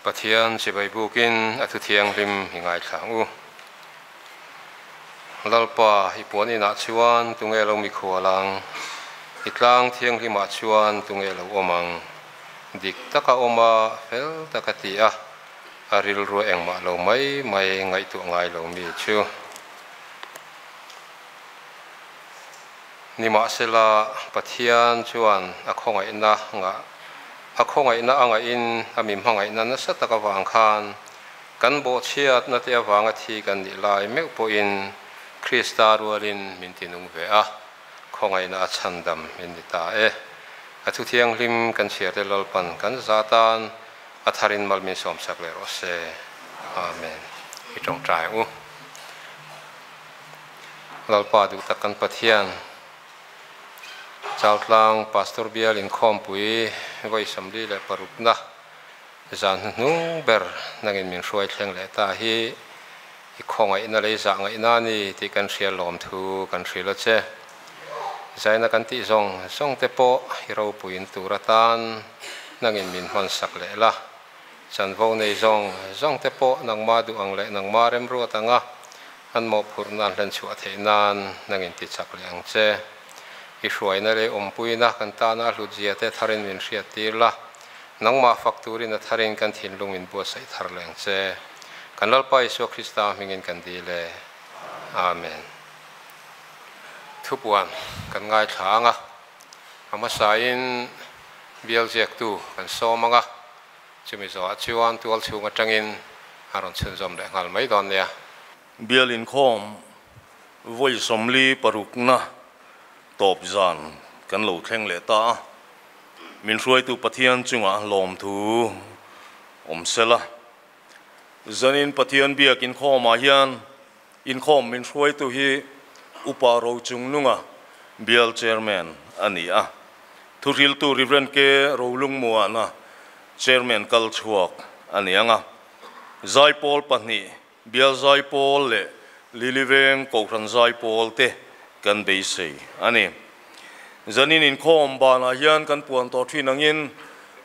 Pathian chibai bukin a thu thianghlim hi ngaithla ang u. Lalpa, i puan inah chuan tunge lo mikhual ang? I tlang thianghlimah chuan tunge lo awm ang? Dik taka awm a, fel taka ti a, a rilru engmah lo mai mai ngaihtuah ngai lo mi chu. Nimahsela, Pathian chuan a khawngaihna ngah, a khawngaihna a ngaihin a mi hmangaihna nasa tak avang khan kan bawhchhiatna te avanga thi kan nih lai meuh pawhin Krista rualin min tinung ve a, khawngaihna a chhandam min ni ta e. A thu thianghlim kan chhiarte Lalpan kan zatan a tharin mal min sawmsak leh rawh se. Amen. I tawngtai ang u. Lalpa duh tak kan Pathian, Chaltlang Pastor Bial inkhawmpui vawi 46na zan hnuhnung ber nangin min hruai thleng leh ta hi i khawngaihna leh i zah ngaihna a ni tih kan hria lawm thu kan hrilh a che. Zaina kan tih zawng zawng te pawh i ropuiin tur atan nangin min hmansak leh la. Chanvo nei zawng zawng te pawh nangma duh ang leh nangma remruat anga an mawhphurhna an hlenchhuah theih nan nangin ti chak leh ang che. I hruaina leh awmpuina kan tana a hlutzia te tharin min hriat tir la, nangmah fak turin a tharin kan thinlung min buatsaih thar leh ang che. Kan Lalpa Isua Krista hmingin kan dil e. Amen. Thupuan kan ngaithla ang a, a hmasain bial ziaktu kan sawm ang a, chumi zawhah chuan tual chhung atangin a rawn chhunzawm leh nghal mai dawn nia. Bial inkhawm vawi 46na tawp zan kan lo thleng leh ta a, min hruaitu Pathian chungah lawmthu awm sela. Zanin Pathian biak inkhawmah hian inkhawm min hruaitu hi Upa Rochungnunga Bial Chairman a ni a, thuhriltu Reverend K. Rolungmuana Chairman kal chhuak a ni ang a, Zaipawl pahnih Bial Zaipawl leh Liliveng Kohhran Zaipawl te kan beisei a ni. Zanin inkhawm banah hian kan puan tawh thin angin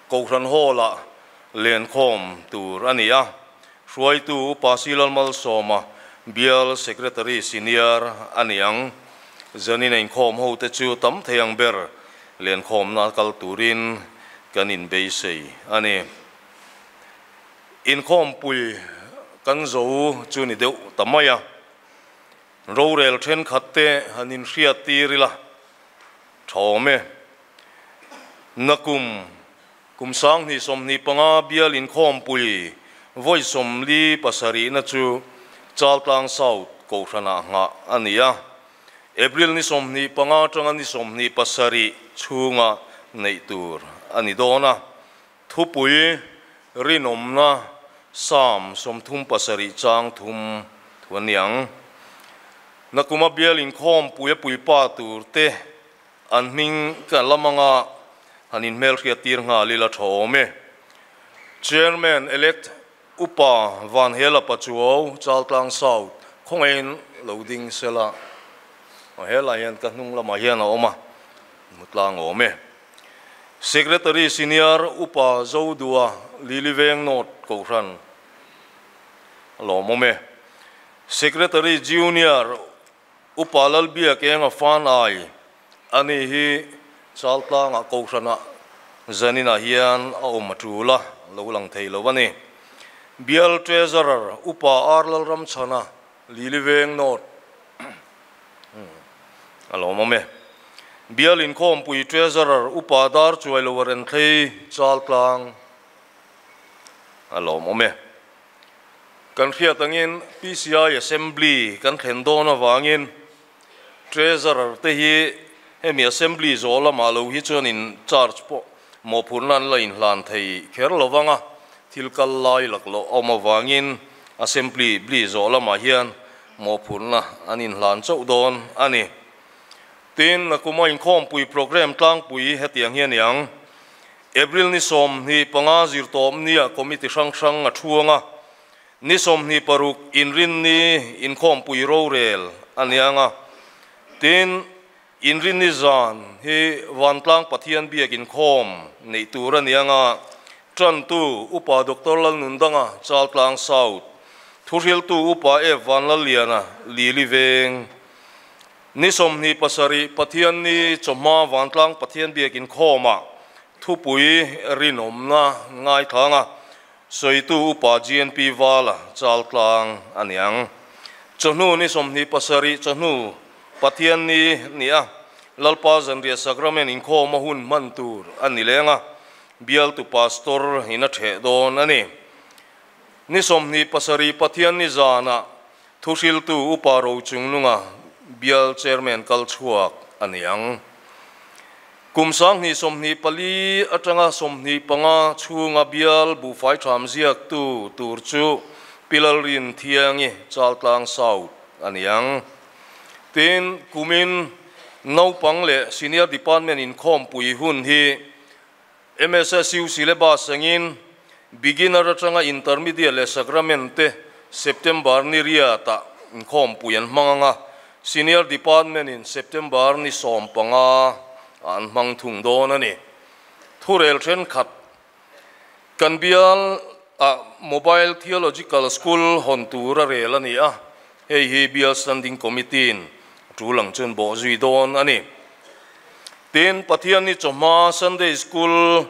Kohhran Hall-ah lenkhawm tur a ni a, hruaitu Upa Silal Malsawma Bial Secretary Senior a ni ang. Zanin a inkhawm ho te chu tam thei ang ber lenkhawmna kal turin kan inbeisei a ni. Inkhawmpui kan zo chu ni deuh ta mai a, rorel thenkhat te han inhriat tir ila tha awm e. Nakum kum 2025 bial inkhawmpui vawi 47na chu Chaltlang South Kohhranah nghah a ni a, April ni 25 atanga ni 27 chhunga neih tur a ni dawn a, thupui rinawmna Psalm 37 chang 3 thu a ni ang. Nakuma bial inkhawmpui a puipa tur te an hming ka lamanga han inhmel hriat tir nghal ila tha awm e. Chairman elect Upa Van Hela Pachuau Chaltlang South khawngain lo ding sela helai hian ka hnung lamah hian a awm a, mutlang awm e. Secretary Senior Upa Zodua Liliveng North Kohhran lawm awm e. Secretary Junior Upa Lalbiak Enga Fan Ai ani hi Chaltlangah Kohhranah zaninah hian a awm a tul a, lo lang thei lo a ni. Bial Treasurer Upa Ar Lalramchhana Liliveng North a lawm awm e. Bial inkhawmpui Treasurer Upa Dar Chuailo a Renthlei Chaltlang a lawm awm e. Kan hriat angin PCI Assembly kan thlen dawn avangin Treasurer te hi hemi Assembly zawh lamah lo hi chuan in charge pawh mawhphurhna an la inhlan thei kher lovang a, thil kal lai lak loh awm avangin Assembly bli zawh lamah hian mawhphurhna an inhlan chauh dawn a ni. Tin, nakuma inkhawmpui program tlangpui hetiang hi a ni ang. April ni 25 zirtawm nia committee hrang hrang a thuang a, ni 26 inrin ni inkhawmpui rorel a ni ang a. Tin, inrin ni zan hi Vantlang Pathian biak inkhawm neih tur a ni ang a, Ṭantu, Upa Doctor Lalnundanga, Chaltlang South, Thuhriltu Upa F Vanlalliana, Lili Veng. Ni 27 Pathianni chawhma Vantlang Pathian biak inkhawmah thupui rinawmna ngaithlang a, sawitu Upa GNP Vala, Chaltlang a ni ang. Chawhnu ni 27 chawhnu Pathianni ni a, Lalpa Zanriah Sacrament inkhawma hun hman tur a ni leng a, Bialtu Pastor in a ṭheh dawn a ni. Ni 27 Pathianni zanah Thuhriltu Upa Rochungnunga Bial Chairman kal chhuak a ni ang. Kum 2024 aṭanga 25 chhunga Bial buhfai ṭham ziaktu tur chu Pi Lalrin Thiangi Chaltlang South a ni ang. Tin, kumin naupang leh Senior Department inkhawmpui hun hi MSSU syllabus angin Beginner atanga Intermediate leh Sacrament te September ni riatah inkhawmpui an hmang ang a, Senior Department in September ni 15 ah an hmang thung dawn a ni. Thurel thenkhat kan bial ah Mobile Theological School hawn tur a rel a ni a, hei hi Bial Standing Committee in tul ang chuan bawh zui dawn a ni. Tin, Pathianni chawhma Sunday School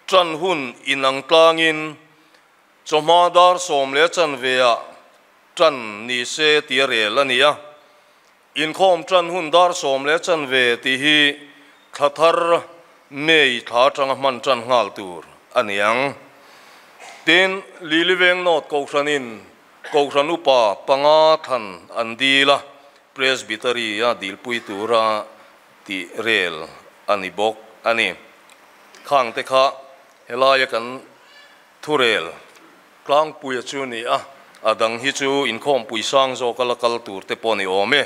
tan hun inang tlangin chawhma dar sawm leh chanveah tan ni se tih a rel a ni a. Inkhawm tan hun dar sawm leh chanve tih hi thla thar May thla atanga hman tan nghal tur a ni ang. Tin, Liliveng North Kohhranin Kohhran upa panga than an dil a, Presbytery-a dilpui tura tih rel a ni bawk a ni. Khang te kha helaia kan thurel tlangpuia chu ni a, a dang hi chu inkhawmpui sang zawka la kal tur te pawh ni awm e.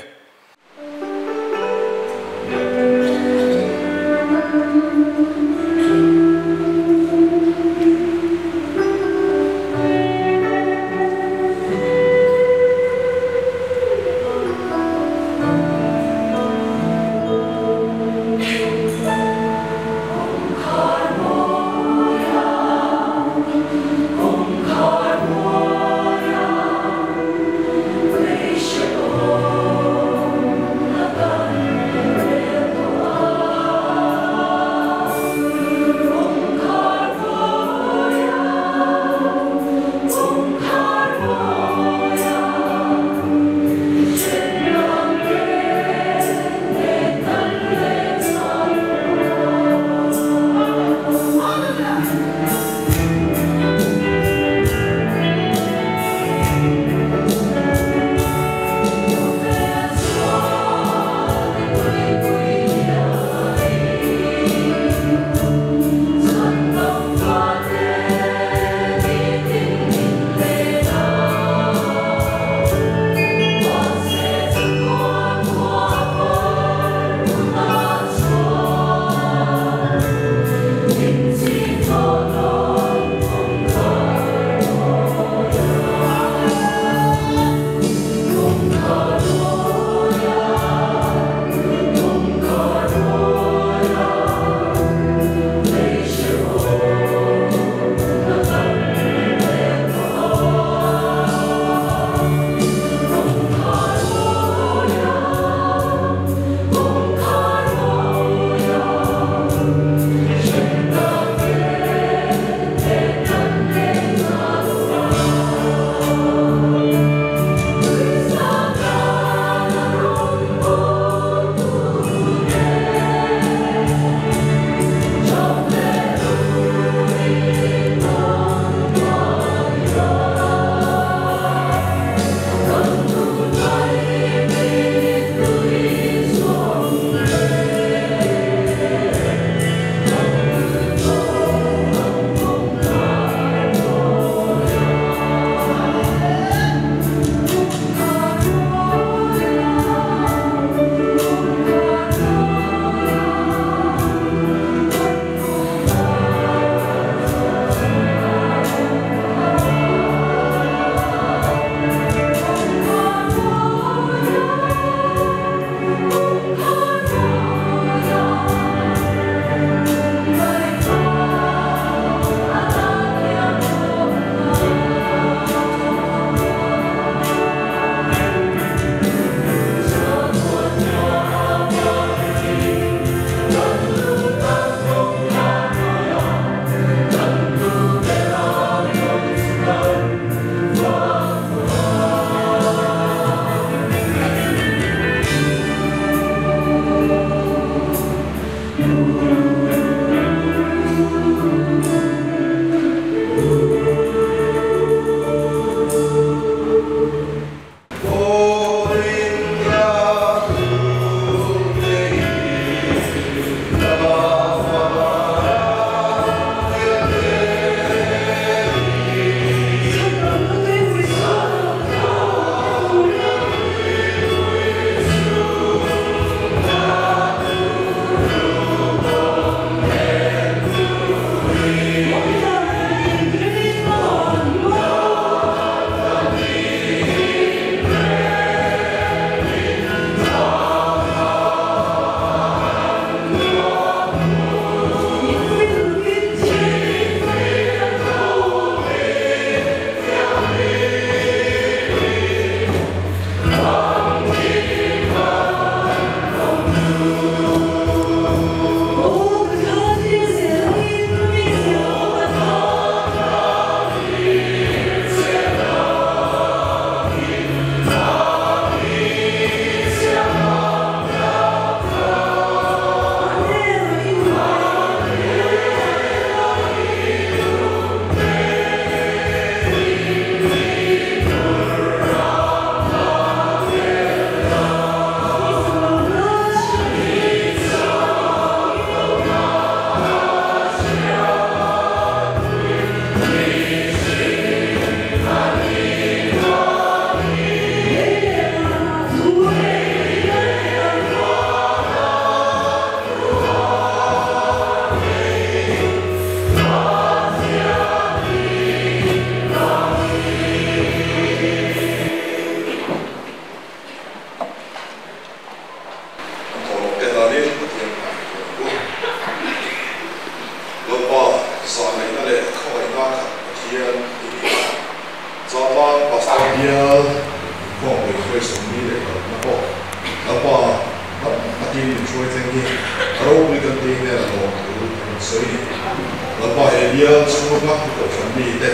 Bial chhunga i kohhran mite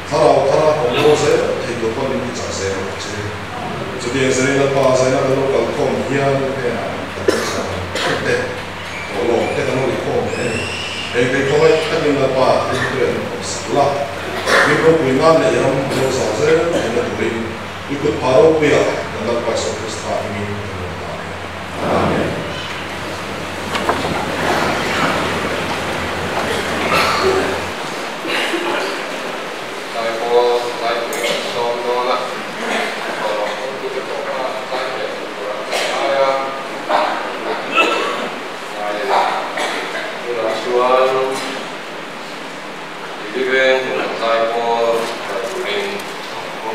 thlarau thara awm haw zel thei tur pawn min tichak zel ang che. Chutiang zelin Lalpa zaina kan lo kalkhawm hian i hnenah kan pawisa ang te, thawhlawm te kan lo ikhawm thei a ni. Heng thei khawngaih takin Lalpa ringtu in awm sak la, min ropui nan leh i ram a lo zau zel theihna turin i kut phah ropuia kan Lalpa Isua Krista hmingin kan lo hlan e. Amen. Zaipawl Zaipui kan sawm dawn a, thawhlawm hmangtute pawh kha zai ve thei tura kan ngai a, ngai a ni. Tunah chuan Liliveng hmunah zaipawl zai turin sawm ang u.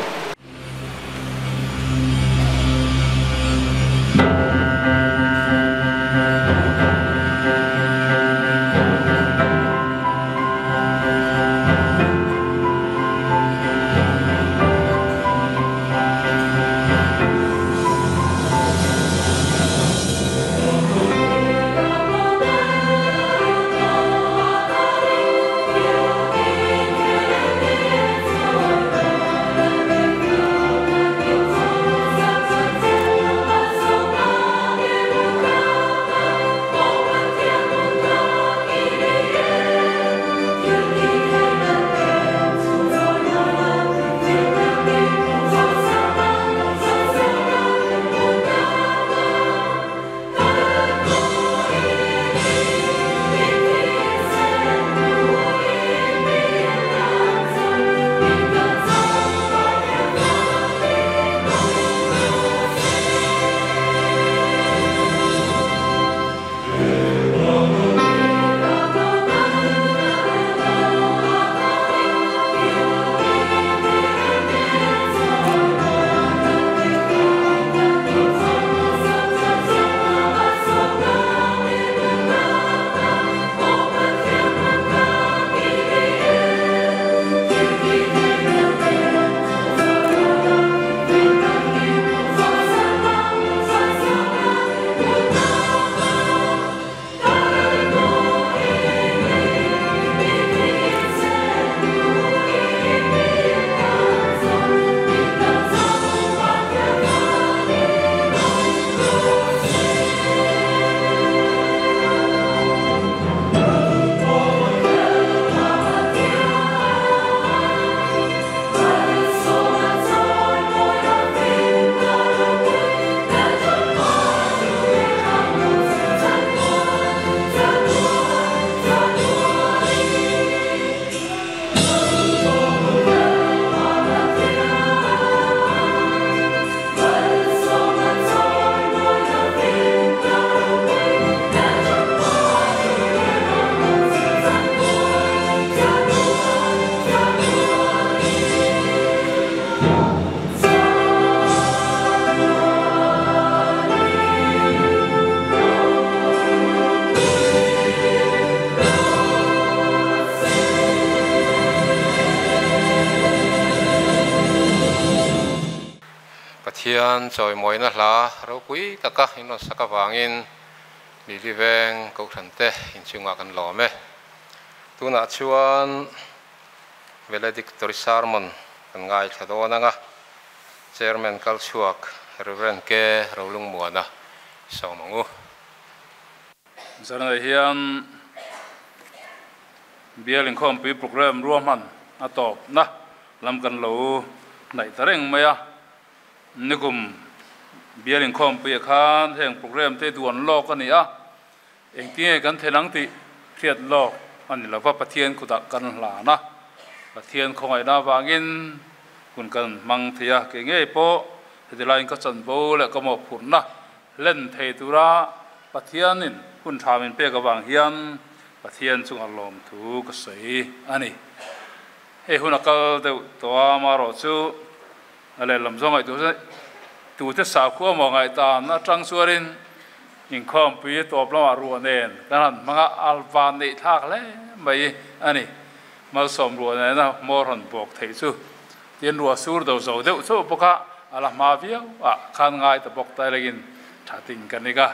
Pathian chawimawina hla ropui taka in rawn sak avangin Lili Veng Kohhran te inchungah kan lawm e. Tunah chuan Valedictory Sermon kan ngaithla dawn ang a, Chairman kalchhuak Rev. K. Rolungmuana sawm ang u. Zanah hian Bial inkhawmpui programme ruahman a tawpna lam kan lo hnaih ta reng mai a. Nikum Bial inkhawmpuiah khan heng programme te duan lawk a ni a, engtinge kan thlen ang tih hriat lawk a ni lova, Pathian kutah kan hlan a, Pathian khawngaihna avangin hun kan hmang thei a, kei ngei pawh heti laiin ka chanvo leh ka mawhphurhna Hlen thei tura Pathianin hun tha min pek avang hian Pathian chungah lawmthu ka sawi a ni. Hei hun a kal deuh tawh a, amaherawh chu a lehlam zawng ngaihtuah chuan tute sakhua maw ngaihtan atang chuanin inkhawmpui tawp lamah ruah nen kan han hmang a, a van neih thlak hle mai a ni. Malsawm ruah nena hmawr rawn bawk theih chu Tin ruah sur do zo deuh chauh bawk a, a la hma viau a, khan ngai ta bawk ta lengin tha ting ka nik a,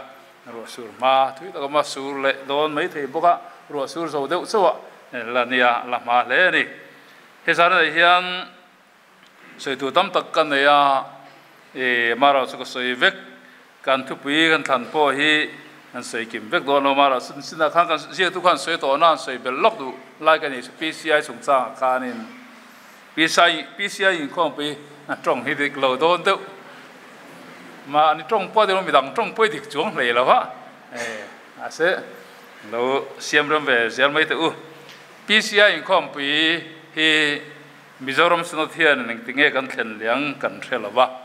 ruah sur hma thui tak awm a, sur leh dawn mai thei bawk a, ruah sur zo deuh chauh a, la nia la hma hle a ni. He zan ah hian sawi tur tam tak ka nei a, e mara chu ka sawi vek kan thupui kan thlan pawh hi an sawi kim vek dawn lo mara sin sinah khan kan ziaktu khan sawi tawh na an sawi bel lawk duh lai ka ni chu PCI chungchangah khanin PCI PCI inkhawmpui a tawng hi dik lo dawn deuh ma ani tawng pawh deuh midang tawng pawh dik chuang hlei lo va e mahse lo siam rem ve zel mai teh u PCI inkhawmpui hi Mizoram Synod hian engtinge kan thlen liang kan hre lo va.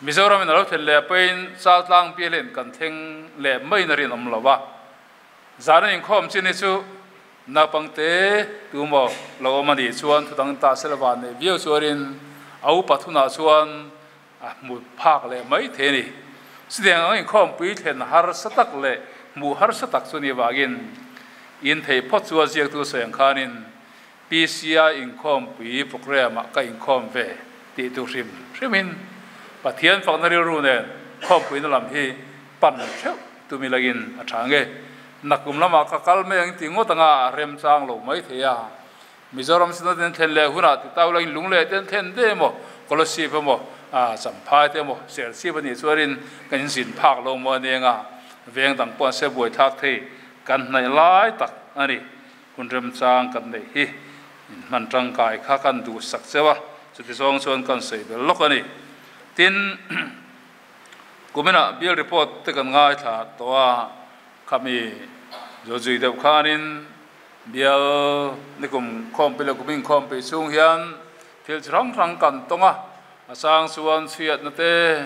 Mizoram in a lo thlen leh pawhin Chaltlang bialin kan thleng leh maiin a rinawm lo va. Zan a inkhawm chin hi chu naupangte tumaw lo awm a nih chuan thudang ta sela van neih viau chuanin a upa thunah chuan a hmu phak leh mai thei a ni. Chutiang ang inkhawmpui thlen harsa tak leh hmuh harsa tak chu ni vangin in theih phawt chu a ziaktu sawi ang khanin PCI inkhawmpui programme ah ka inkhawm ve tih tur hrim hrimin Pathian fakna rilru nen khawmpuina lam hi pan theuh tumi lagin a tha nge. Nakum lamah ka kal mai ang tih ngawt anga a remchang lo mai thei a. Mizoram Synod in thlen leh hunah ti tau lagin lung leh te an thlen de emaw, Kolasib emaw, Champhai te emaw, Serchhip a nih chuanin kan inzin phak lo maw aniang a, veng dang pawh an se buaithlak thei kan hnaih lai tak a ni. Hun remchang kan neih hi in hman tangkai kha kan duhsak cheu a, chuti zawng chuan kan sawi bel lawk a ni. Tin, kuminah bill report te kan ngaithla tawh a, khami zawzui deuh khanin bial nikum khawmpi leh kumin khawmpi chhung hian thil chi hrang hrang kan tawng a, a chang chuan chhiatna te,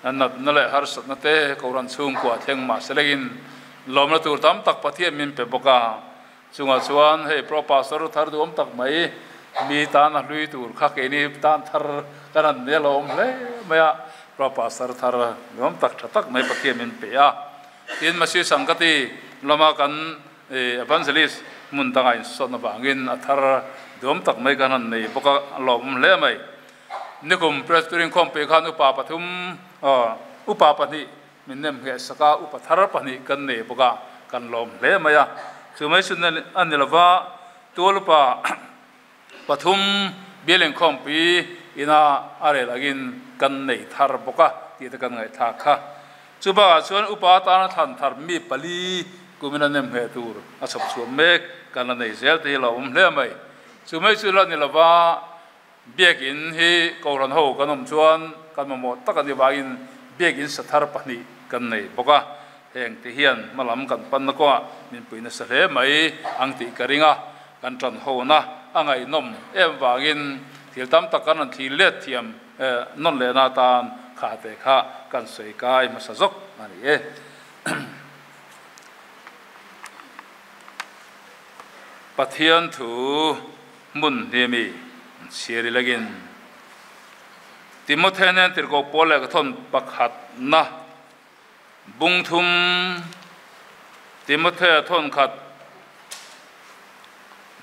natna leh harsatna te Kohhran chhungkua thleng mahse lengin lawmna tur tam tak Pathian min pe bawk a. Chungah chuan hei Pro Pastor thar duhawm tak mai mi tan a hlui tur kha keini tan thar kan han nel a awm hle mai a, Pro Pastor thar duhawm tak tha tak mai Pathian min pe a. Tin, Masi Sangkati lama kan Evangelist hmun dangah insawtna vangin a thar duhawm tak mai kan han nei bawk a, a lawmawm hle mai. Nikum Presbyterian khawmpui khan upa pathum, upa pahnih min nem ngheh sak a, upa thar pahnih kan nei bawk a, kan lawm hle mai a. Chu mai chu a ni lova, tual upa pathum bialin khawmpui ina a rel angin kan nei thar bawk a tih te kan ngaihthlak kha. Chu bakah chuan upa atana thlan thar mi pali kumin a nem ngheh tur a chhawp chhuah mek kan la nei zel te hi a lo awm hle mai. Chu mai chu la ni lova, Biakinn hi Kohhran ho kan awm chuan kan mamawh tak a ni vangin Biakinn sathar pahnih kan nei bawk a, heng te hian hmalam kan panna kawngah min pui nasa hle mai ang tih ka ring a, kan tan hona a ngaihnawm em vangin thil tam tak kan rawn thlir let thiam nawn lehna atan kha te kha kan sawi kai hmasa zawk a ni e. Pathian thu. Hmun hi mi an chhiar i lengin Timothy nen tirhkoh pawl leh ka thawn pakhatna bung thum Timothy thawn khat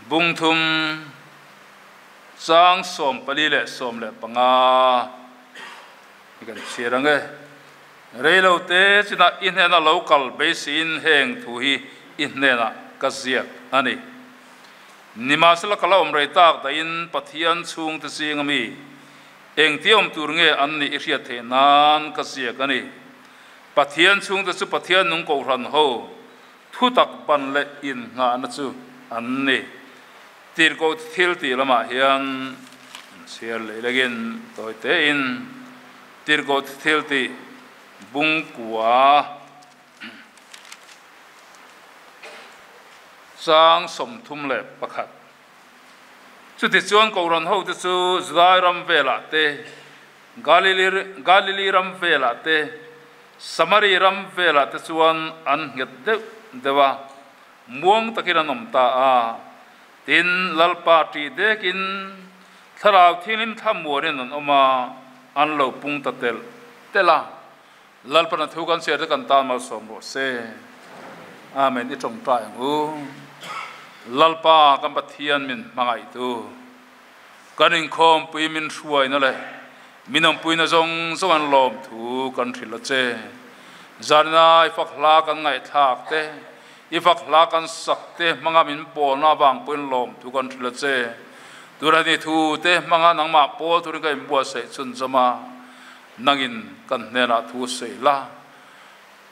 bung thum chang 45 leh hi kan chhiar ang e. Reilo te chinah i hnena lo kal beiseiin heng thu hi i hnenah ka ziak a ni. Nimahsela ka la awm rei tak dahin Pathian chhungte zinga mi engtia awm tur nge an nih i hriat theih nan ka ziak a ni. Pathian chhungte chu Pathian nung kohhran ho thu tak ban leh innghahna chu an ni. Tirhkoh thil tih lamah hian an chhiar leh lengin tawi tein Tirhkoh thil tih bungkua Chang 31. Chutichuan Kohhran hote chu Judai ram velah te, Galili Galili ram velah te, Samari ram velah te chuan an nghet deuh deuh a, muang takin an awm ta a. Tin, Lalpa ṭih dekin Thlarau Thianghlim thlamuanin an awm a, an lo pung ta telh telh a. Lalpan a thu kan chhiar te kan tan malsawm rawh se. Amen i tawngtai ang u. Lalpa kan Pathian min hmangaihtu, kan inkhawmpui min hruaina leh min awmpuina zawng zawng an lawm thu kan hrilh a che. Zanina i fak hla kan ngaihthlak te, I fak hla kan sak te hmanga min pawlna avang pawhin lawm thu kan hrilh a che. Turani thu te hmanga nangmah pawl turin ka inbuatsaih chhunzawm a, nangin kan hnenah thu sawi la.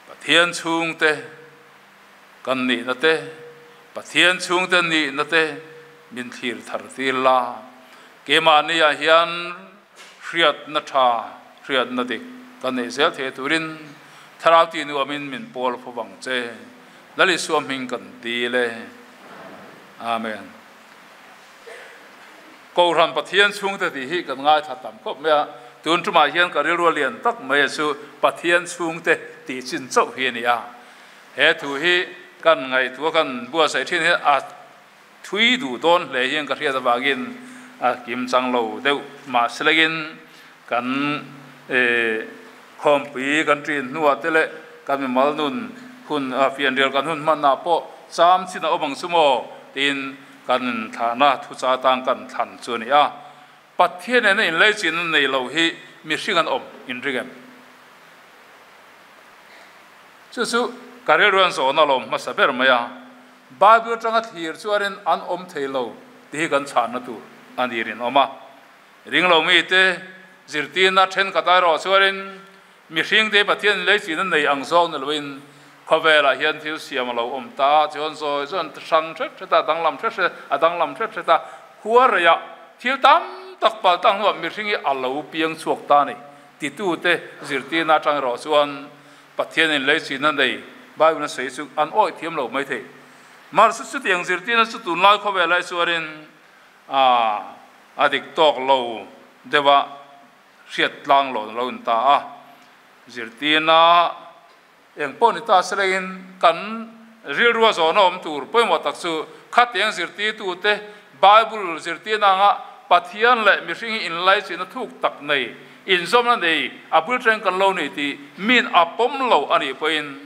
Pathian chhungte kan nihna te, Pathian chhungte nihna te min thlir thar tir la. Keimahniah hian hriatna tha, hriatna dik kan neih zel thei turin Thlarau tih nuamin min pawl fo vang che. Lal Isua hming kan dil e. Amen. Kohhran Pathian chhungte tih hi kan ngaithla tam khawp mai a, tun tumah hian ka rilru a lian tak mai a chu Pathian chhungte tih chin chauh hi a ni a. He thu hi kan ngaihtuah kan buatsaih thin hian a thui duh dawn hle hian ka hriat avangin a kim chang lo deuh mahse lengin kan khawmpui kan ṭin hnuah te leh kan mimal nun hun fianrial kan hun hmanah pawh cham chin a awm ang chu maw tiin kan inthlahna thucha tang kan thlan chu a ni a. Pathian nena inlaichin a nei lo hi mihring an awm inring em? Chu chu ka rilru an zawhna lawm hmasa ber mai a. Bible atanga thlir chuanin an awm thei lo tih hi kan chhanna tur a ni rinawm a. Ringlo mite zirtirna thenkhat erawh chuanin mihringte Pathian leichin a nei ang zawk ni loin khawvelah hian thil siam a lo awm ta a, chuan zawi chuan hrang hret hret a, danglam hret hret a danglam hret hret a, khua reiah thil tam tak pal tak hnuah mihring hi a lo piang chhuak ta a ni titute zirtirna atang erawh chuan Pathianin leichin a nei Bible a sawi chu an awih thiam lo maithei. Mahse chutiang zirtirna chu tunlai khawvelah chuanin A a dik tawk lo deuh a, hriat tlang lo lo in ta a. Zirtirna eng pawh ni ta se lengin kan rilrua zawhna awm tur pawimawh tak chu khatiang zirtirtute Bible zirtirna anga Pathian leh mihring hi inlaichinna thuk tak nei, inzawmna nei a bul teng kan lo ni tih min a pawm lo a nih pawhin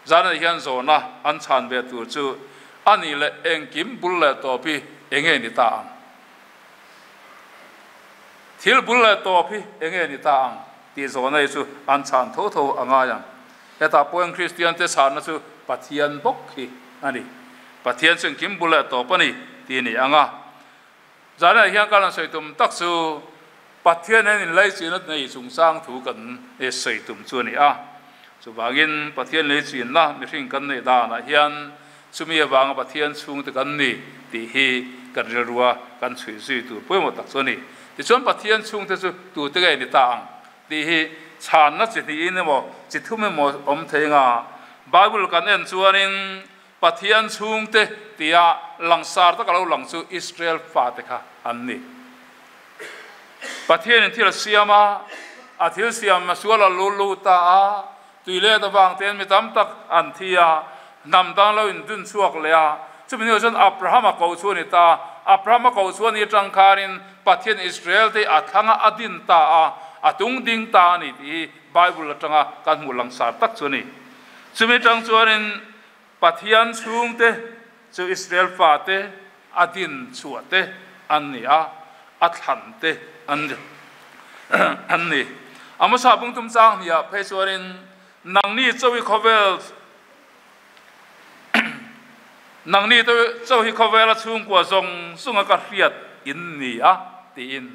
Zanah hian zawhna an chhan ve tur chu a nih leh engkim bul leh tawp hi enge ni ta ang? Thil bul leh tawp hi enge ni ta ang tih zawhna hi chu an chhan tho tho a ngai ang. Hetah pawh hian Kristiante chhanna chu Pathian bawk hi a ni. Pathian chu engkim bul leh tawp a ni tih a ni ang a. Zanah hian ka rawn sawi tum tak chu Pathian hian inlaichinna nei chungchang thu kan sawi tum chu a ni a. Chuvangin Pathian leichinna mihring kan neih danah hian chumi avanga Pathian chhungte kan ni tih hi kan rilrua kan chhui zui tur pawimawh tak chu a ni. Tichuan Pathian chhungte chu tute nge ni ta ang tih hi chhanna chi hnihin emaw chi thum emaw awm thei anga Bible kan en chuanin Pathian chhungte tia langsar taka lo lang chu Israel fate kha an ni. Pathianin thil a siam a, a thil siam a sual a lu lut ta a, tui let avang tein mi tam tak an thi a, hnam dang lo indun chhuak leh a, chumi hnuah chuan Abrahama ko chu a ni ta. Abrahama ko chu a ni atang khanin Pathian Israel te a thlanga a din ta a, a tung ding ta a ni tih hi Bible atanga kan hmuh langsar tak chu a ni. Chumi atang chuanin Pathian chhungte chu Israel fate a din chhuah te an ni a, a thlan te an ni an ni. Amosa bungtum chang hniah phei chuanin nangni chauh hi khawvel nangni chauh hi khawvela chhungkua zawng zawnga ka hriat in ni a tiin.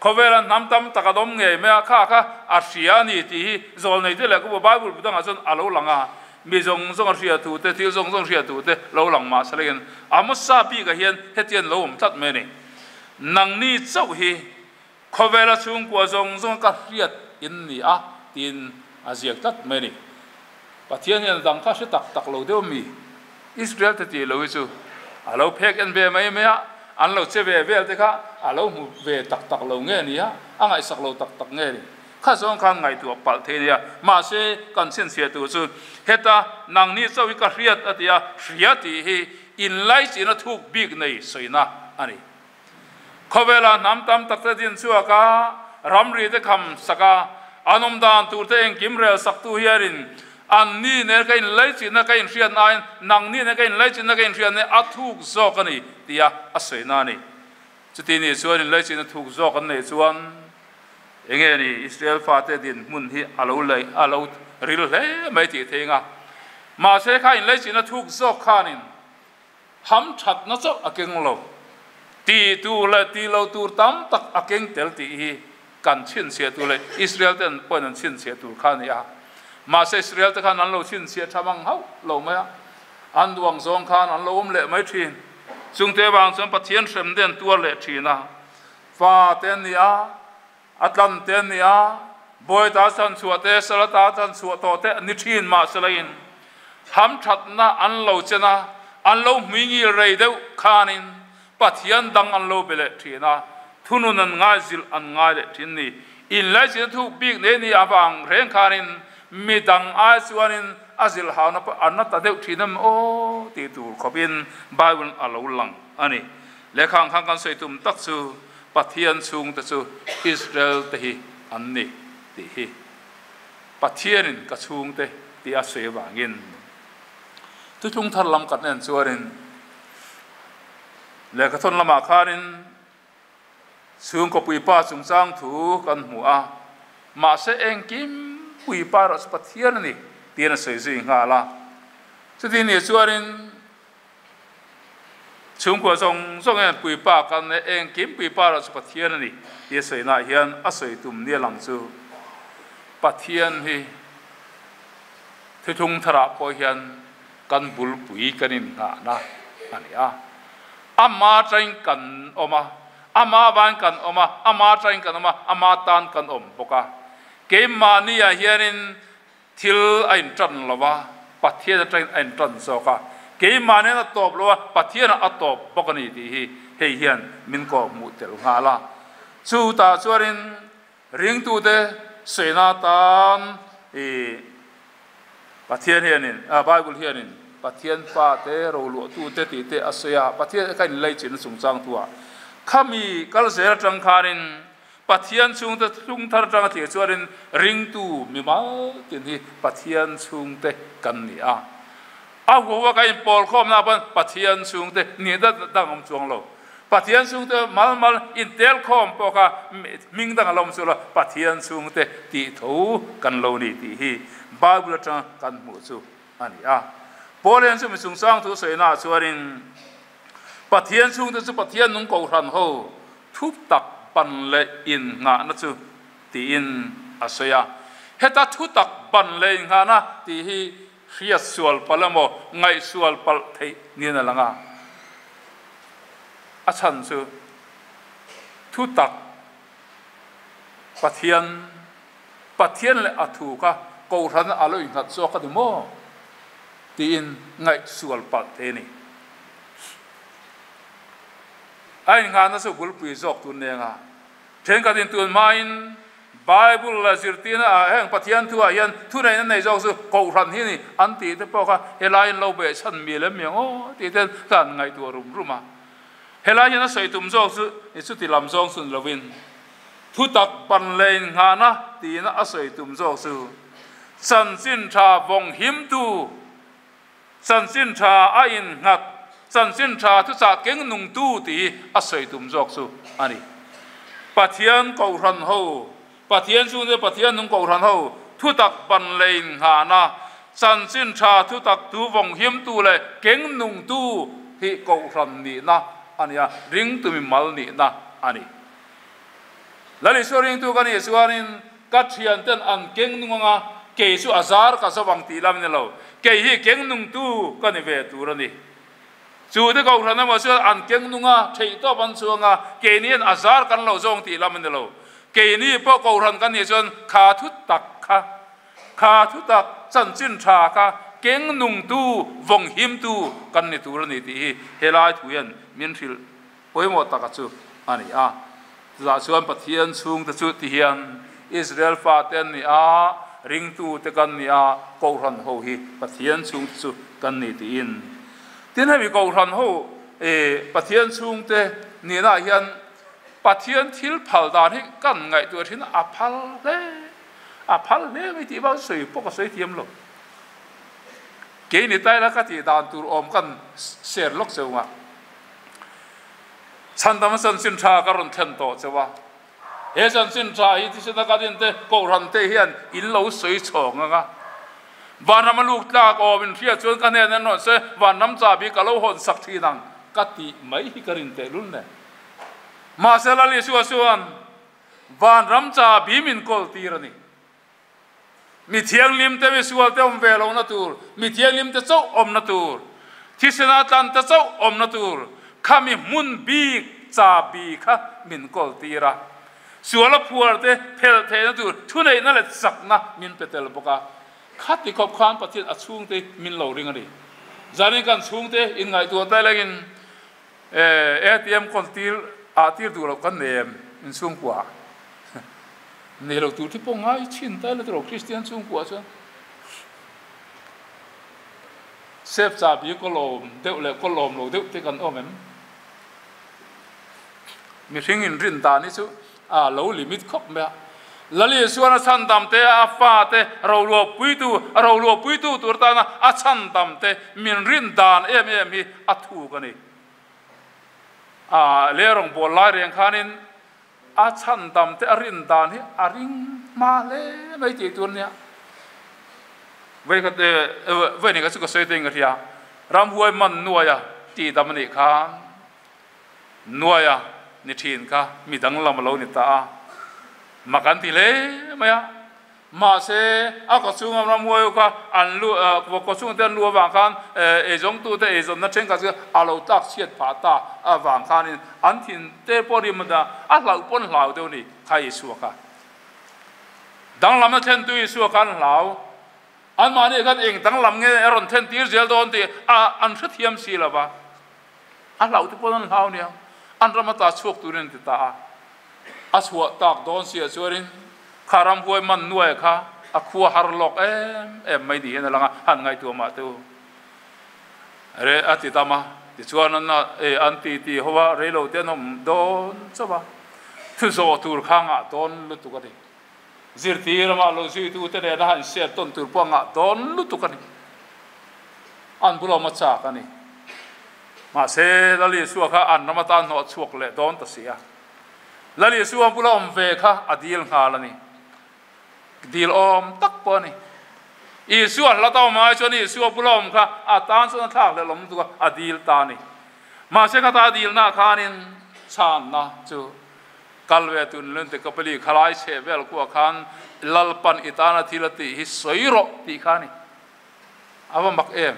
Khawvela hnam tam tak an awm ngei mai a, kha kha a hria a ni tih hi zawl nei te leh ka bu Bible bu dangah chuan a lo lang a, mi zawng zawng a hria thu te, thil zawng zawng hria thu te lo lang mah se lengin Amosa bikah hian hetiang lo awm tlat mai a ni. Nangni chauh hi khawvela chhungkua zawng zawng ka hriat in ni a tiin a ziak tlat mai a ni. Pathian hian dang kha hre tak tak lo deuh mi? Israel te tih lo hi chu a lo phek en ve mai mai a, an lo che ve vel te kha a lo hmu ve tak tak lo nge ni a, a ngaihsak lo tak tak nge ni? Kha zawng khan ngaihtuah palh thei nia. Mahse, kan chhinchhiah tur chu heta nangni chauh hi ka hriat a ti a, hria tih hi inlaichin a thuk bik nei sawina a ni. Khawvela hnam tam tak te din chhuak a, ramri te kham sak a, an awm dan tur te engkim rel sak tu hianin an ni nen ka inlaichinna ka inhriatna aiin nangni nen ka inlaichinna ka inhriatna hi a thuk zawk a ni tia a sawina a ni. Chuti nih chuan inlaichinna thuk zawk an neih chuan enge ni Israel fate dinhmun hi a lo lei a lo ril hle mai tih thei anga. Mahse kha inlaichinna thuk zawk khanin ham thatna chauh a keng lo. Ti tur leh ti lo tur tam tak a keng tel tih hi kan chhinchhiah tur leh Israel ten pawhin an chhinchhiah tur kha a ni a. Mahse Israel te khan an lo chhinchhiah tha mang hauh lo mai a, an duang zawng khan an lo awm leh mai thin. Chungte avang chuan Pathian hrem te an tuar leh thin a, fa te an ni a, a tlan te an ni a, Bawita chanchhuah te, Salata chanchhuah tawh te an ni thin mahsela in hamthatna an lo chen a, an lo hmuingil rei deuh khanin Pathian dang an lo be leh thin a, thunun an ngaizilh an ngai leh thin ni. Inlaichin a thuk bik nei ni avang reng khanin midang ai chuanin a zilh hauna pawh an la ta deuh thin em aw tih tur khawpin Bible a lo lang a ni. Lehkha ang khan kan sawi tum tak chu Pathian chhungte chu Israel te hi an ni tih hi Pathianin ka chhungte tih a sawi avangin thuthlung thar lam kan en chuanin lehkhathawn lamah khanin chhungkaw puipa chungchang thu kan hmu a, mahse engkim puipa erawh chu Pathian a ni tiin a sawi zui nghal a. Chuti nih chuanin Chhungkua zawng zawng hian puipa kan nei, engkim puipa erawh chu Pathian a ni tih a sawinaah hian a sawi tum nia lang chu Pathian hi thuthlung tharah pawh hian kan bulpui kan innghahna a ni a. Ama atangin kan awm a, ama avangin kan awm a, ama atangin kan awm a, ama tan kan awm bawk a. Keimahniah hianin Thil a inṭan lo a, Pathian aṭangin a inṭan zawk a, keimah nen a tawp lo a, Pathianah a tawp bawk a ni tih hi hei hian min kawhhmuh tel nghal a. Chutah chuanin ringtute sawiina atan i Pathian hianin, Bible hianin Pathian fate roluahtute tih te a sawi a, Pathian kha inlaichinna chungchang thuah khami kal zel aṭang khanin Pathian chhungte thlung thar atanga thlir chuanin ringtu mimal tin hi Pathian chhungte kan ni a. A huaua kan inpawl khawmna ah pawn Pathian chhungte nih dat dang awm chuang lo. Pathian chhungte mal mal intel khawm pawh kha hming dang a lo awm chu lo, Pathian chhungte tih tho kan lo ni tih hi Bible atanga kan hmuh chu a ni a. Paul hian chumi chungchang thu sawina ah chuanin Pathian chhungte chu Pathian nung kohhran ho Thup tak ban leh innghahna chu tiin a sawi a. Heta thu tak ban leh innghahna tih hi hriat sual palh emaw ngaihsual palh theih niin a lang a. A chhan chu thu tak Pathian, Pathian leh a thu kha Kohhran a lo innghat zawk a ni maw tiin ngaihsual palh thei a ni. A innghahna chu bulpui zawk tun neng a, thenkhat in tun hmain Bible la zirtirna ah heng Pathian thu ah hian thuneihna nei zawk chu Kohhran hi ni an tih te pawh kha helai in lo beh chhan mi lem mi ang aw tih ten ka han ngaihtuah rum rum a. Helai hian a sawi tum zawk chu ni chuti lam zawng chu ni lovin thutak ban leh innghahna tiin a sawi tum zawk chu chanchin tha vawng himtu Chanchin tha a innghat, chanchin tha thuchah keng nungtu tih hi a sawi tum zawk chu a ni. Pathian Kohhran ho, Pathian chhungte Pathian nung Kohhran ho thutak ban leh innghahna, chanchin tha thutak tu vawng himtu leh keng nungtu hi Kohhran nihna a ni a, ringtu mimal nihna a ni. Lal Isua ringtu ka nih chuanin ka thianten an keng nung anga kei chu a zar ka zo ang tih lam ni lo, kei hi keng nungtu ka ni ve tur a ni. Chu te Kohhran emaw chuan an keng nung a, theihtawp an chuang a, keini hian a zar kan lo zawng tih lam a ni lo. Keini pawh Kohhran kan nih chuan kha thu tak kha, kha thu tak chanchin tha kha keng nungtu, vawng himtu kan ni tur a ni tih hi helai thu hian min hrilh Pawimawh taka chu a ni a. Chutah chuan Pathian chhungte chu ti hian Israel fate an ni a, ringtute kan ni a, Kohhran ho hi Pathian chhungte chu kan ni tiin. Tin, hemi Kohhran ho Pathian chhungte nihnaah hian Pathian thil phal dan hi kan ngaihtuah thin a phal hle, a phal hle mai tih bak sawi pawh ka sawi thiam lo. Keini taila ka tih dan tur awm kan share lawk cheu ngah. Chhandam chanchin tha ka rawn thlen tawh cheu a, he chanchin tha hi thisen a kan inte Kohhran te hian in lo sawi chhawng ang a. Vanram a luk tlak awm in hriat chuan ka hnen en rawn se, vanram chahbi ka lo hawn sak thin ang ka tih mai hi ka rin tehlul nen. Mahse Lal Isua chuan vanram chahbi min kawl tir a ni. Mi thianghlim te misual te awm ve lohna tur, mi thianghlim te chauh awmna tur, thisena tlan te chauh awmna tur kha mi hmun bik chahbi kha min kawl tir a. Suala phuar te phelh theihna tur thuneihna leh chakna min pe tel bawk a. Khati khawp khan Pathian a chhungte min lo ring a ni. Zanin kan chhungte inngaihtuah ta lengin ATM kawl tir ah tir duh loh kan nei em in chhungkua nei lo tur thi pawh ngai thin ta ila tiraw Kristian chhungkua chuan sep chahbi kaw lawm deuh leh kaw lawm lo deuh te kan awm em? Mihring in rin dan hi chu a lo limit khawp mai a. Lali chuan a chhandam te, a fate roluahpuitu, a roluahpuitu tur tana a chhandam te min rin dan em em hi a thuk a ni. A le rawngbâwl lai reng khanin a chhandam te a rin dan hi a ring hma hle mai tih tur a nia. Vawikhat vawiin ka chu ka sawi tawhin ka hria, ramhuai man nuaia tihdam a nih khan Nuaia ni thin kha mi danglam a lo ni ta a, mak an ti hle mai a. Mahse, a kawchhunga ramhuai kha an lu, kawchhungte an lu avang khan eizawngtute eizawnna thenkhat chu a lo tlak chhiat phah ta avang khanin an thin te pawh rim a a hlauh pawn hlau deuh a ni kha Isua kha. Danglamna thlentu Isua kha an hlau. Anmahni khan eng danglam nge a rawn thlen tir zel dawn tih an hrethiam si lo va. A hlauh te pawn an hlau nia, an ram ata chhuak turin an ti ta a. A chhuah tak dawn siah chuanin kha ramhuai man nuai kha a khua har lawk em em mai ni hian a lang a, han ngaihtuah mah teh u. Re a ti tam a, tichuan an e an ti ti ho a, reilo te an awm dawn chauh a, thu zawh tur kha ngah dawn lutuk a ni. Zirtir amah lo zuitute nena han share tawn tur pawh a ngah dawn lutuk a ni. An bul awm a chak a ni. Mahse, Lal Isua kha an ram atan hnawh chhuak leh dawn ta si a. Lal Isua bula awm ve kha a dil nghal a ni. Dil awm tak pawh a ni. Isua hlat a awm ai chuan Isua bula awm kha a tan chuan a thlak leh lawm lutuk a, a dil ta a ni. Mahse, khata a dilnaah khanin chhanna chu Kal ve tun lun te Kapali khalai chhe vel kua khan Lalpan i tana thil a tih hi sawi rawh tih kha a ni. A va mak em?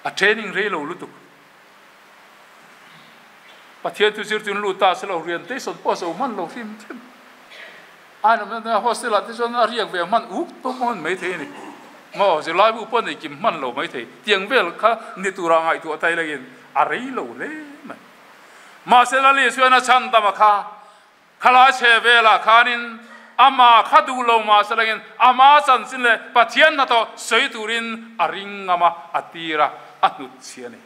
A training rei lo lutuk. Pathian thu zir tun lut ta se lo rian te sawn pawh a zo hman lo hrim hrim. A inawmna hostel ah te chuan a riak ve hman uk pawh hman mai thei a ni. Maw zirlaibu pawh nei kim hman lo mai thei. Tiang vel kha ni tura ngaihtuah tai laiin a rei lo hle mai. Mahse Lali chuan a chhan tam a kha, Khalai chhe velah khanin ama kha duh lo mahse langin ama chanchin leh Pathian hnathawh sawi turin a ring ngam a, a tir a, a hnut chhi a ni.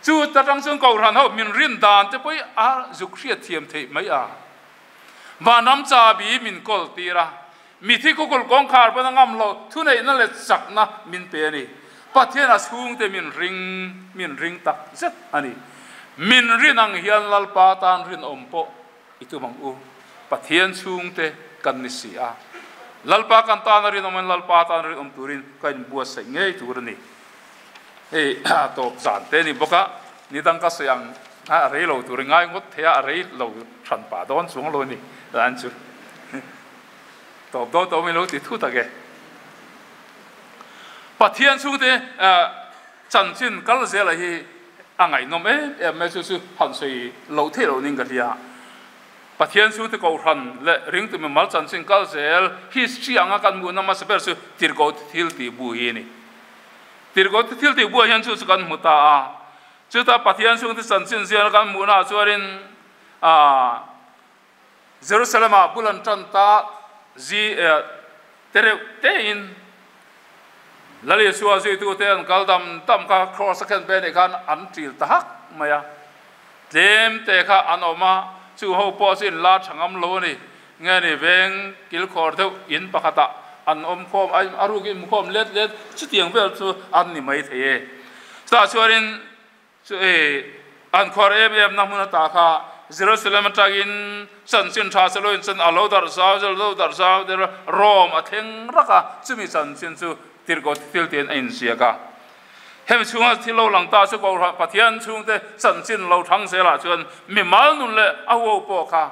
Chu ta tang chuan Kohhran ho min rin dan te pawh hi a zuk hriat thiam theih mai a. Vanram chabi min kawl tir a, Mithi kukul kawngkhar pawn a ngam lo, thuneihna leh chakna min pe a ni. Pathian a chhungte min ring, min ring tak zet a ni. Min rin ang hian Lalpa tan rinawm pawh i tum ang u. Pathian chhungte kan ni si a. Lalpa kan tan a rinawmin Lalpa tan rinawm turin ka inbuatsaih ngei tur a ni. Hei tawp zan te a ni bawk a, ni dang ka sawi ang a rei lo tur i ngai ngawt thei a, a rei lo hran pah dawn chuang lo a ni zan chu. Tawp dawn tawp mai lo ti thu tak e. Pathian chhungte chanchin kal zela hi a ngaihnawm em em mai chu chu han sawi loh theih loh ning ka hria. Pathian chhungte kohhran leh ringtu mimal chanchin kal zel history anga kan hmuhna hmasa ber chu Tirhkoh thil tih bu hi a ni. Tirhkoh thil tih buah hian chu chu kan hmu ta a. Chuta Pathian chhungte chanchin ziahna kan hmuhnaah chuanin Jerusalem ah bul an tan ta zi te reuh te in Lal Isua zuitu te an kal dam dam kha cross a khen ve nih khan an til ta hak mai a, tlem te kha an awm a, chu ho pawh chu in la tha ngam lo a ni, nge ni veng kilkhawr deuh in pakhat ah an awm khawm a, a ruk in khawm let let chutiang vel chu an ni mai thei e. Chutah chuanin Chu e, an khuar em em na hmun ata kha Jerusalem atangin chanchin tha se loin chan a lo darh zau zel lo darh zau der Rome a thleng rak a, chumi chanchin chu tirhkoh thil tiin a inziak a. Hemi chhunga thil lo lang ta chu Kohhran Pathian chhungte chanchin lo thang zelah chuan mimal nun leh a huau pawh kha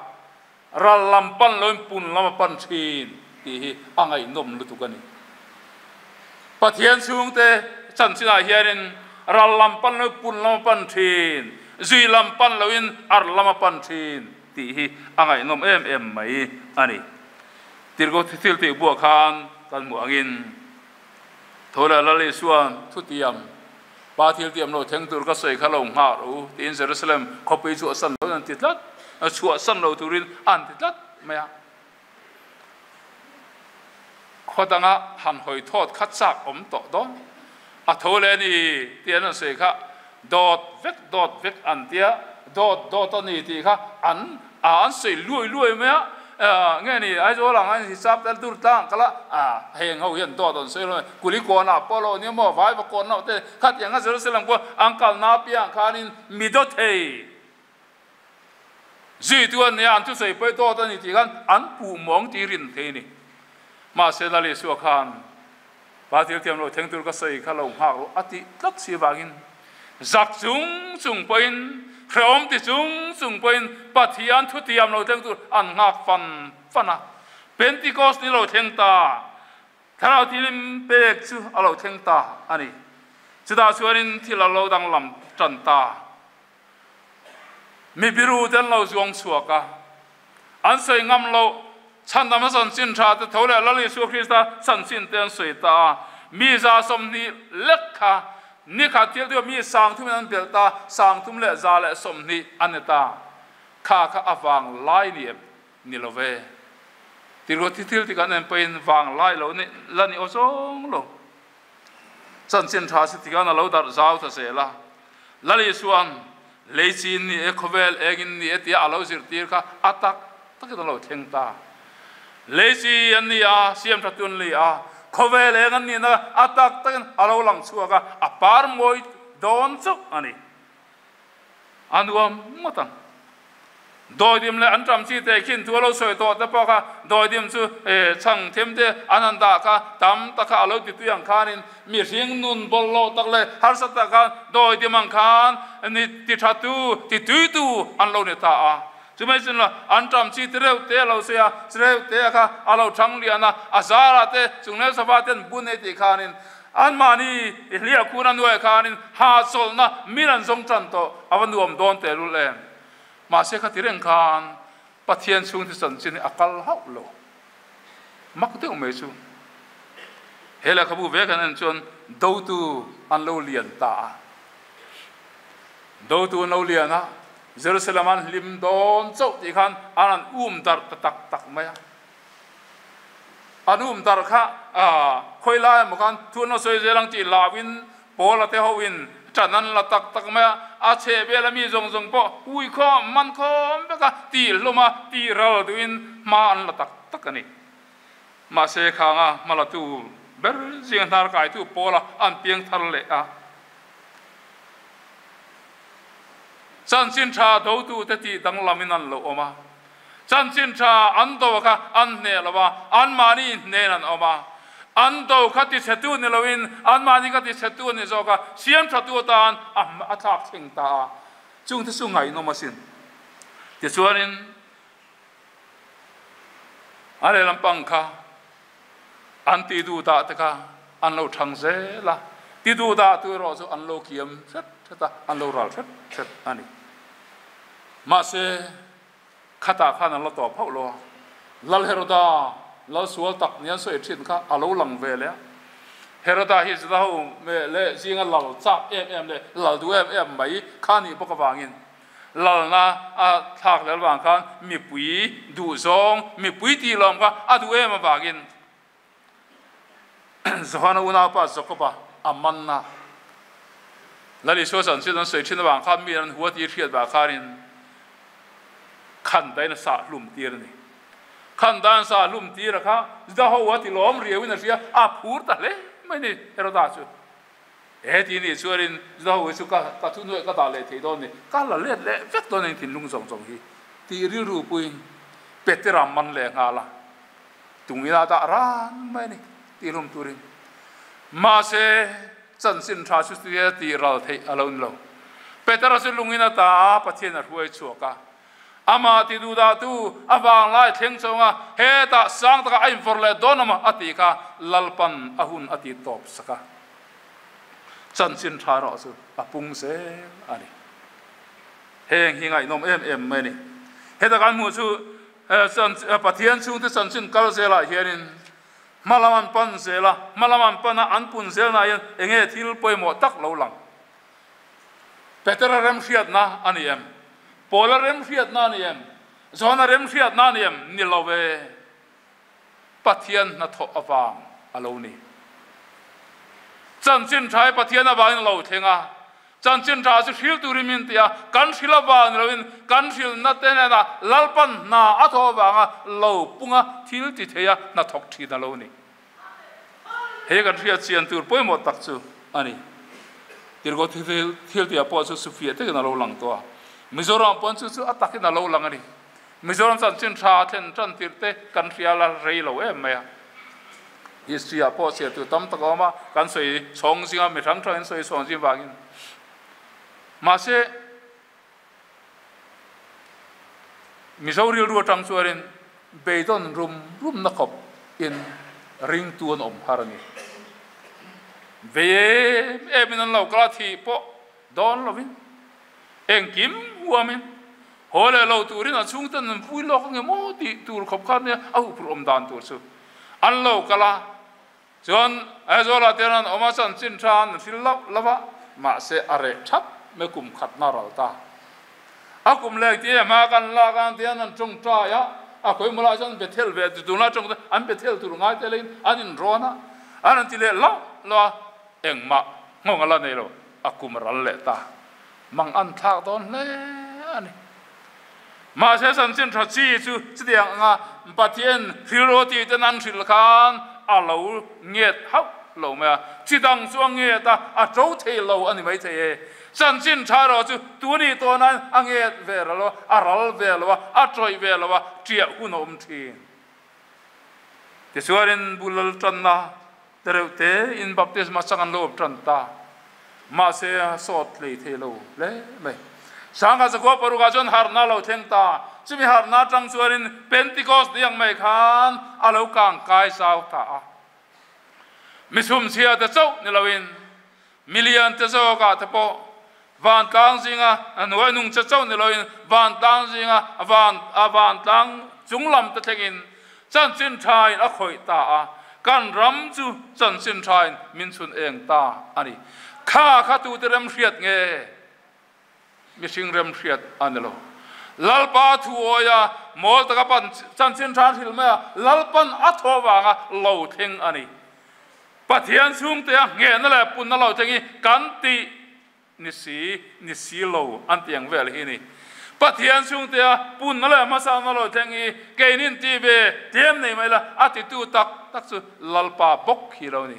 ral lam pan loin pun lam a pan thin tih hi a ngaihnawm lutuk a ni. Pathian chhungte chanchinah hianin ral lam pan loin pun lam a pan thin, zui lam pan loin ar lam a pan thin tih hi a ngaihnawm em em mai a ni. Tirhkoh thil tih buah khan kan hmuh angin Tho leh Lal Isua'n thutiam, Pa thil tiam lo thleng tur ka sawi kha lo nghah rawh u, tiin Jerusalem khawpui chhuahsan loin an ti tlat, chhuahsan lo turin an ti tlat mai a. Khaw danga han hawi thawt kha chak awm tawh dawn a tho leh a ni tih an rawn sawi kha dawt vek dawt vek an tia, dawt dawt a ni tih kha an an sawi luai luai mai a, nge ni Aizawl ang an hisap tel tur tlang kal a, heng ho hian dawt an sawi lo mai, Kulikawnah pawh lo nia maw Vaivakawn loh te khatiang a Jerusalem kua an kalna apiang khanin mi daw thei Zuitu an nia, an thusawi pawh dawt a ni tih khan an puh mawng tih rin thei a ni. Mahse Lal Isua khan Pa thil thiam lo thleng tur ka sawi kha lo nghak rawh a tih tlat si avangin zak chung chung pawhin, hrehawm ti chung chung pawhin Pathian thutiam lo thleng tur an nghak fan fan a. Pentecost ni lo thleng ta, Thlarau Thianghlim pek chu a lo thleng ta a ni. Chutah chuanin thil a lo danglam tan ta. Mi biru te an lo zuang chhuak a, an sawi ngam loh chhandamna chanchin tha te tho leh Lal Isua Krista chanchin te an sawi ta a. Mi 120 lek kha ni khat thil chu mi sangthum in an belh ta, 320 an ni ta. Kha kha a vang lai ni em? Ni lo ve. Tirhkoh thil ti kan en pawhin vang lai lo ni la ni aw zawng lo. Chanchin tha si tikhan a lo darh zau ta zel a. Lal Isua'n lei chin ni e, khawvel engin ni e tia a lo zirtir kha a tak takin a lo thleng ta. Lei chi an ni a, siam tha tu an ni a, khawvel eng an nihna a tak takin a lo lang chhuak a, a par mawi dawn chauh a ni. A nuam ngawt ang. Dawidim leh an ṭam chi te khin thu a lo sawi tawh te pawh kha dawidim chu chhang them te an han dah kha tam tak kha a lo ti tui ang khanin mihring nun bawlh loh tak leh harsa tak khan dawidim ang khan ni ti ṭha tu ti tui tu an lo ni ta a. Chumai chu an ṭam chi ti reuh te a lo sawi a, chi reuh te kha a lo ṭhang lian a, a zarah te chung leh sava te an bun e tih khanin Anmahni i hliah khun a nuai khanin hahchawlhna min an zawng tan tawh a va nuam dawn tehlul em? Mahse khati reng khan Pathian chhungte chanchin hi a kal hauh lo. Mak deuh mai chu he lehkhabu ve kan en chuan dotu an lo lian ta a. Dotu an lo lian a, Jerusalem an hlim dawn chauh tih khan an han um darh ta tak tak mai a. An um darh kha khawi lai emaw khan thu an lo sawi zel ang tih hlauin Paula te hoin ṭan an la tak tak mai a, a chheh vel a mi zawng zawng pawh ui khawm man khawm vek a, tih hlawm a, tih ral duhin hma an la tak tak a ni. Mahse khanga hma la tu ber zinga hnar kaitu Paula an piang thar leh a. Chanchin ṭha dotute tih danglamin an lo awm a. Chanchin tha an do kha an hneh lo a, anmahni hnen an awm a. An do kha tichhetu ni loin anmahni kha tichhetu a ni zawk a, siam thatu atan a thlak thleng ta a. Chungte chu ngaihnawm asin. Tichuanin a lehlam pang kha an ti duh dah te kha an lo thang zel a, ti duh dah tu erawh chu an lo kiam hret hret a, an lo ral hret hret a ni. Mahse, khatah khan an la tawp hauh lo a, Lal Heroda, lal sual tak nia sawi thin kha a lo lang ve leh a. Heroda hi Juda ho leh zinga lal chak em em leh lal duh em em mai kha nih bawk avangin lalna a thlak lel vang khan mipui duh zawng, mipui tih lawm kha a duh em avangin Johana unaupa Jakoba a manna Lal Isua chanchin an sawi thin avang khan mi an hua tih hriat vah khanin khan dain a sah hlum tir a ni. Khan dain sah hlum tir a kha Juda ho a ti lawm riauin a hria, a phur ta hle mai ni Heroda chu. He ti nih chuanin Juda ho hi chu ka ka thuhnuaih ka dah leh thei dawn ni, ka la let leh vek dawn eng thinlung zawng zawng hi tih rilru puiin Petera man leh nghal a, tungin a dah ran mai a ni tih hlum turin. Mahse, chanchin tha chu chutia tih ral theih a lo ni lo. Petera chu lungin a ta a, Pathian a hruai chhuak a. Amah ti duhdahtu a vanglai thleng chunga hetah sang takah a invawrh leh dawn awm a tih kha Lalpan a hun a ti tawp sak a. Chanchin tha erawh chu a pung zel a ni. Heng hi ngaihnawm em em mai a ni. Heta kan hmuh chu Pathian chhungte chanchin kal zelah hianin hma lam an pan zel a, hma lam an pan a, an pun zelnaah hian enge thil pawimawh tak lo lang. Petera remhriatna a ni em? Paula remhriatna a ni em? Johana remhriatna a ni em? Ni lo e. Pathian hnathawh avang a lo ni. Chanchin tha hi Pathian avangin a lo thleng a. Chanchin tha chu hril turin min ti a, kan hril avang ni loin kan hrilna te hnenah Lalpan hna a thawh avanga lo punga thil ti theia hnathawk thin a lo ni. He kan hriat chian tur pawimawh tak chu a ni. Tirhkoh thil tihah pawh chu sufiah takin a lo lang tawh a. Mizoram pawn chu chu a takin a lo lang a ni. Mizoram chanchin tha thlen tan tirh te kan hria la rei lo em mai a. History ah pawh chhiar tur tam tak a awm a, kan sawi chhawng zinga mi hrang hrangin sawi chhawng zing vangin. Mahse, Mizo rilru atang chuanin beidawn rum rum na khawp in ringtu an awm har a ni. Vei em em in an lo kal a, thih pawh dawn lovin engkim huamin haw leh lo turin an chhungten an vui lawk ange maw tih tur khawp khan nia a huphurh awm dan tur chu an lo kal a. Chuan Aizawlah te hian an awm a, chanchin tha an hril loh lo a, mahse a reh thap mai kum khat na ral ta. A kum leng ti hma kan lak ang te hian an tawngtai a, a khawimaw lah chuan an be thel ve ti tunlai tawng te an be thel tur ngai te leiin an inrawn a, an rawn ti leh loh loh a, engmah nghawng a la nei lo, a kum a ral leh ta. Mang an thlak dawn hle a ni. Mahse chanchin tha chi chu chutiang anga Pathian hrilru tih ten an hrilh khan a lo nget hauh lo mai a, chi dang chu a nget a, a to thei lo a ni maithei e. Chanchin tha erawh chu tuni tawnain a nget ve lo a, a ral ve lo a, a tawih ve lo a, ṭiah hun a awm ṭhin. Tichuanin bulal ṭanna te reuh te in baptisma chang an lo awm tan ta. Mahse a sawt hlei thei lo hle mai. Sangha zakua parukah chuan harhna a lo thleng ta. Chumi harhna atang chuanin Pentecost ni ang mai khan a lo kang kai zau ta a. Mi chhumchhia te chauh ni loin milian te zawkah te pawh vantlang zinga hnuai nung che chauh ni loin vantlang zinga van a vantlang chunglam te thlengin chanchin thain a khawih ta a, kan ram chu chanchin thain min chhun eng ta a ni. Kha kha tute remhriat nge? Mihring remhriat a ni lo. Lalpa thu awia mawl taka pan chanchin tha an hrilh mai a, Lalpan a thaw vanga lo thleng a ni. Pathian chhungtea nghehna leh punna lo thleng hi kan tih ni si, ni si lo an tih ang vel hi ni. Pathian chhungtea punna leh hmasakna lo thleng hi keinin tih ve tlem nei mai la, a titu tak tak chu Lalpa bawk hi lo ni.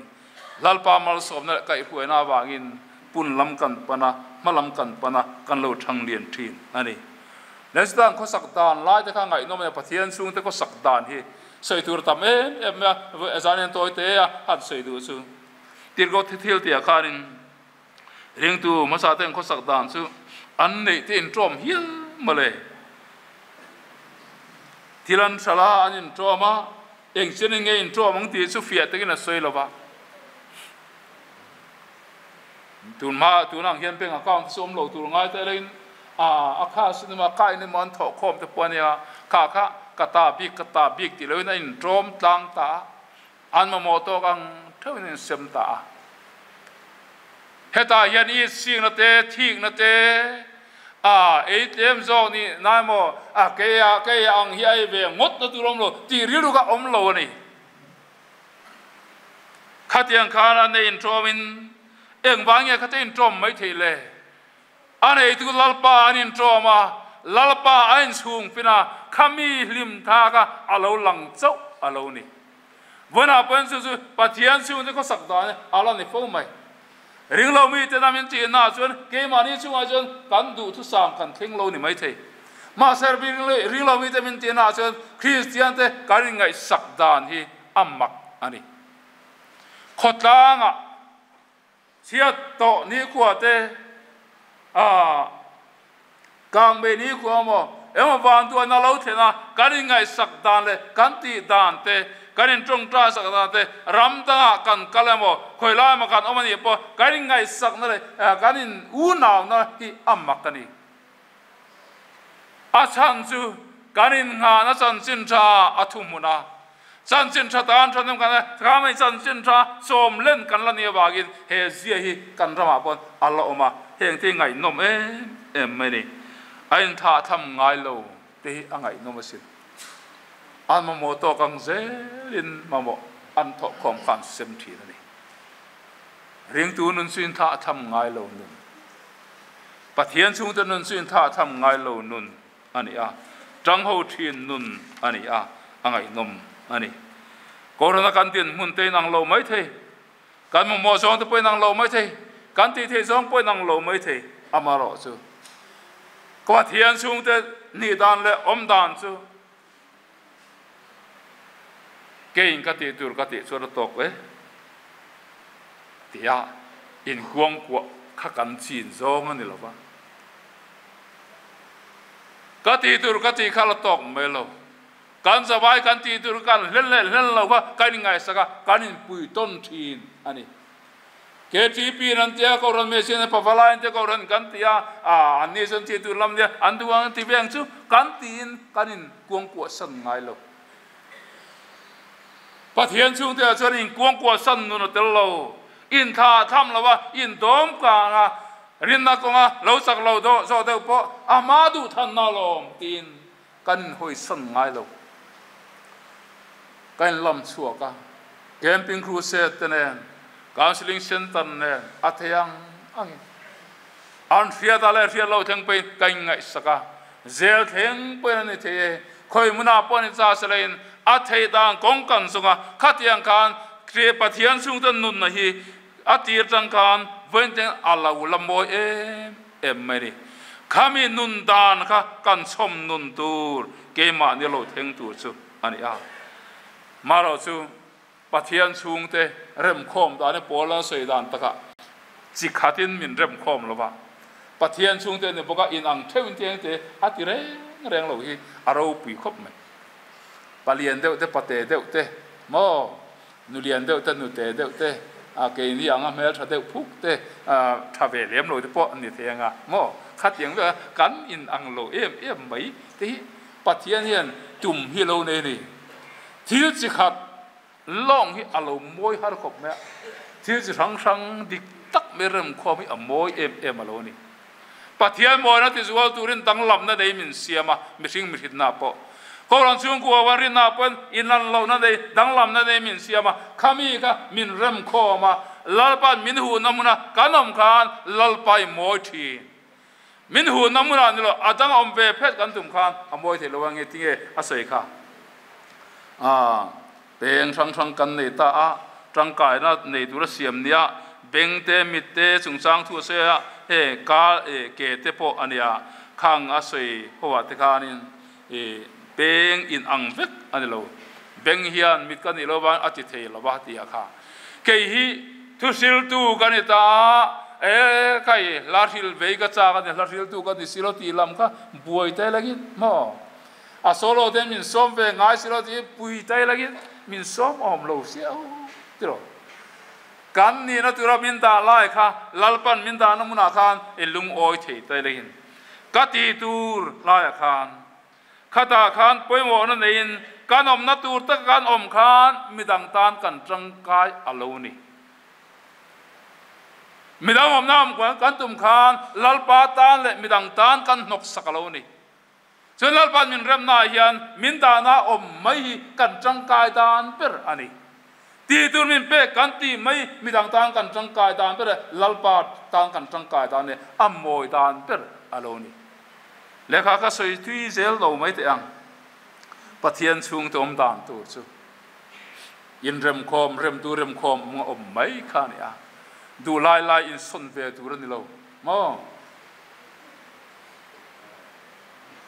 Lalpa malsawmna leh kaihhruaina avangin pun lam kan pan a, hma lam kan pan a, kan lo thang lian thin a ni. Lenstan khawsak dan lai te kha ngaihnawm a ni a, Pathian chhungte khawsak dan hi sawi tur tam em em mai a, zan hian tawi te a han sawi duh chu. Tirhkoh thil tihah khanin ringtu hmasa ten khawsak dan chu an neih te intawm hial mawle. Thil an hralh a, an intawm a, eng chen in nge intawm ang tih chu fiah takin a sawi lo va. Tun hma tunah ang hian bank account te chu awm lo tur ngai ta ila in a a kha sin emaw a kai in emaw an thawh khawm te pawh a nia, kha kha ka ta bik ka ta bik tih loin a intawm tlang ta a. An mamawh tawk ang theuhin an insem ta a. Hetah hian i sikna te, thikna te, a ei tlem zawk nih na emaw, a keia keia ang hi a ei ve ngawt na tur a awm lo tih rilru kha a awm lo a ni. Khatiang khan an ei inṭawmin engvang nge khate inṭawm mai theih le? A neitu Lalpa an inṭawm a, Lalpa a inchhung fin a, khami hlim thak a a lo lang chauh a lo ni. Vawiinah pawhin chu chu Pathian chhungte khawsak dan a la ni fo mai. Ringlo mite min tih na chuan keimahni chungah chuan kan duhthusam kan thleng lo ni mai thei. Mahse ringlo mite min tih na chuan Kristian te kan inngaihsak dan hi a mak a ni. Khawtlangah chhiat tawh nikhua te ah kangmei nikhua maw emaw vanduaina lo thlen a kan inngaihsak dan leh kan tih dan te kan intawngtai sak dan te ram dangah kan kal emaw khawi lai emaw kan awm a nih pawh kan inngaihsakna leh kan in unauna hi a mak a ni. A chhan chu kan innghahna chanchin tha a thuhmun a, chanchin tha tan tha nem kan kha mai chanchin tha sawm len kan la nih avangin he zia hi kan ramah pawh a la awm a, heng te hi ngaihnawm em em mai a ni. A inthlah tham ngai lo te hi a ngaihnawm asin. An mamawh tawk ang zelin mamawh an thawhkhawm kha an sem thin a ni. Ringtu nun chu inthlah tham ngai lo nun. Pathian chhungte nun chu inthah tham ngai lo nun a ni a, tangho thin nun a ni a, a ngaihnawm a ni. Corona kan din hmun te inang lo mai thei, kan mamawh zawng te pawh inang lo mai thei, kan tih theih zawng pawh inang lo mai thei, amaherawh chu Pathian chhungte nih dan leh awm dan chu Keiin ka tih tur ka tih chuan a tawk e tia inkuangkuah kha kan chin zawng a ni lo va. Ka tih tur ka tih kha la tawk mai lo. Kan zavai kan tih tur kan hlen leh hlen lo kha kan inngaihsak a, kan inpui tawn thin a ni. KTP in an tia Kohhran Mesian a pavalai an tia Kohhran kan ti a, ah an ni chuan ti tur lam nia an duh ang an ti ve ang chu kan tiin kan in kuangkuah san ngai lo. Pathian chhungte ah chuan in kuangkuah san nun a tel lo, in thla a tham lo a, in dawm kang a, rinna kawnga lo chak lo dawh zawh deuh pawh a hma duh thanna lawm tiin kan in hawi san ngai lo. Ka in lam chhuak a, Camping Crusade te nen, Counselling Centre nen a thei ang angin an hriat a leh hriat lo thleng pawhin ka in ngaihsak a, zel thleng pawhin a ni thei e, khawi hmunah pawh ni cha se leiin a theih dan kawng kan zawng a, khatiang khan Pathian chhungte nunna hi a tir tang khan vawiin a lo la mawi em em mai a ni. Khami nun dan kha kan chhawm nun tur keimahni lo thleng tur chu a ni a. Marawh chu Pathian chhungte remkhawm dan hi Paula sawi dan takah chi khatin min remkhawm lo va. Pathian chhungte ni bawk a inang theuhin te engte a ti reng reng lo hi a ropui khawp mai. Palian deuh te, pate deuh te maw? Nu lian deuh te, nute deuh te, a keini anga hmel tha deuh phuk te, tha ve lem lo te pawh an ni thei anga maw? Khatiang vek a kan in ang lo em em mai te hi Pathian hian tum hi lo nei a ni. Thil chi khat lawng hi a lo mawi har khawp mai a, thil chi hrang hrang dik tak mai remkhawm hi a mawi em em a lo ni. Pathian mawina tizual turin danglamna nei min siam a, mihring mihrinna pawh. Kohhran chhungkua wan rinna pawn inlan lohna nei, danglamna nei min siam a, khami kha min remkhawm a, Lalpa'n min huhna hmuna kan awm khan Lalpa i mawi thin. Min huhna hmunah ni lo, a dang a awm ve phet kan tum khan a mawi thei lo a nge tinge a sawi kha. Aaa peng hrang hrang kan nei ta a, tangkaina nei tura siam nia, beng te, mit te chungchang thu a sawi a, he ka eh ke te pawh a nia, khang a sawi ho ah te khanin eh peng in ang vek a ni lo, beng hian mit ka nih lo vang a ti thei lo va tih ah kha kei hi thuhriltu ka ni ta a, eh kai hla hril vei ka chak a ni, hla hriltu ka ni si lo tih lam kha buai te lengin maw. A solo ten min sawm ve ngai si lo tih pui tai lakin min sawm awm lo sia aw ti lo. Kan nihna tura min dah lai kha Lalpan min dahna hmunah khan i lungawi thei tai lakin ka tih tur laiah khan khatah khan pawimawhna neiin kan awmna tur taka kan awm khan midang tan kan tangkai a lo ni. Midang awmna awm kan tum khan Lalpa tan leh midang tan kan hnawksak a lo ni. Chuan Lalpa'n min remnaah hian min dahna awm mai hi kan tangkai dan ber a ni. Tih tur min pek kan tih mai midang tan kan tangkai dan ber e, Lalpa tan kan tangkai dan e, a mawi dan ber a lo ni. Lehkha ka sawi tui zel lo mai teh ang. Pathian chhungte awm dan tur chu inremkhawm, remtu remkhawm awm mai kha a ni a. Duh lai lai in sawn ve tur a ni lo maw?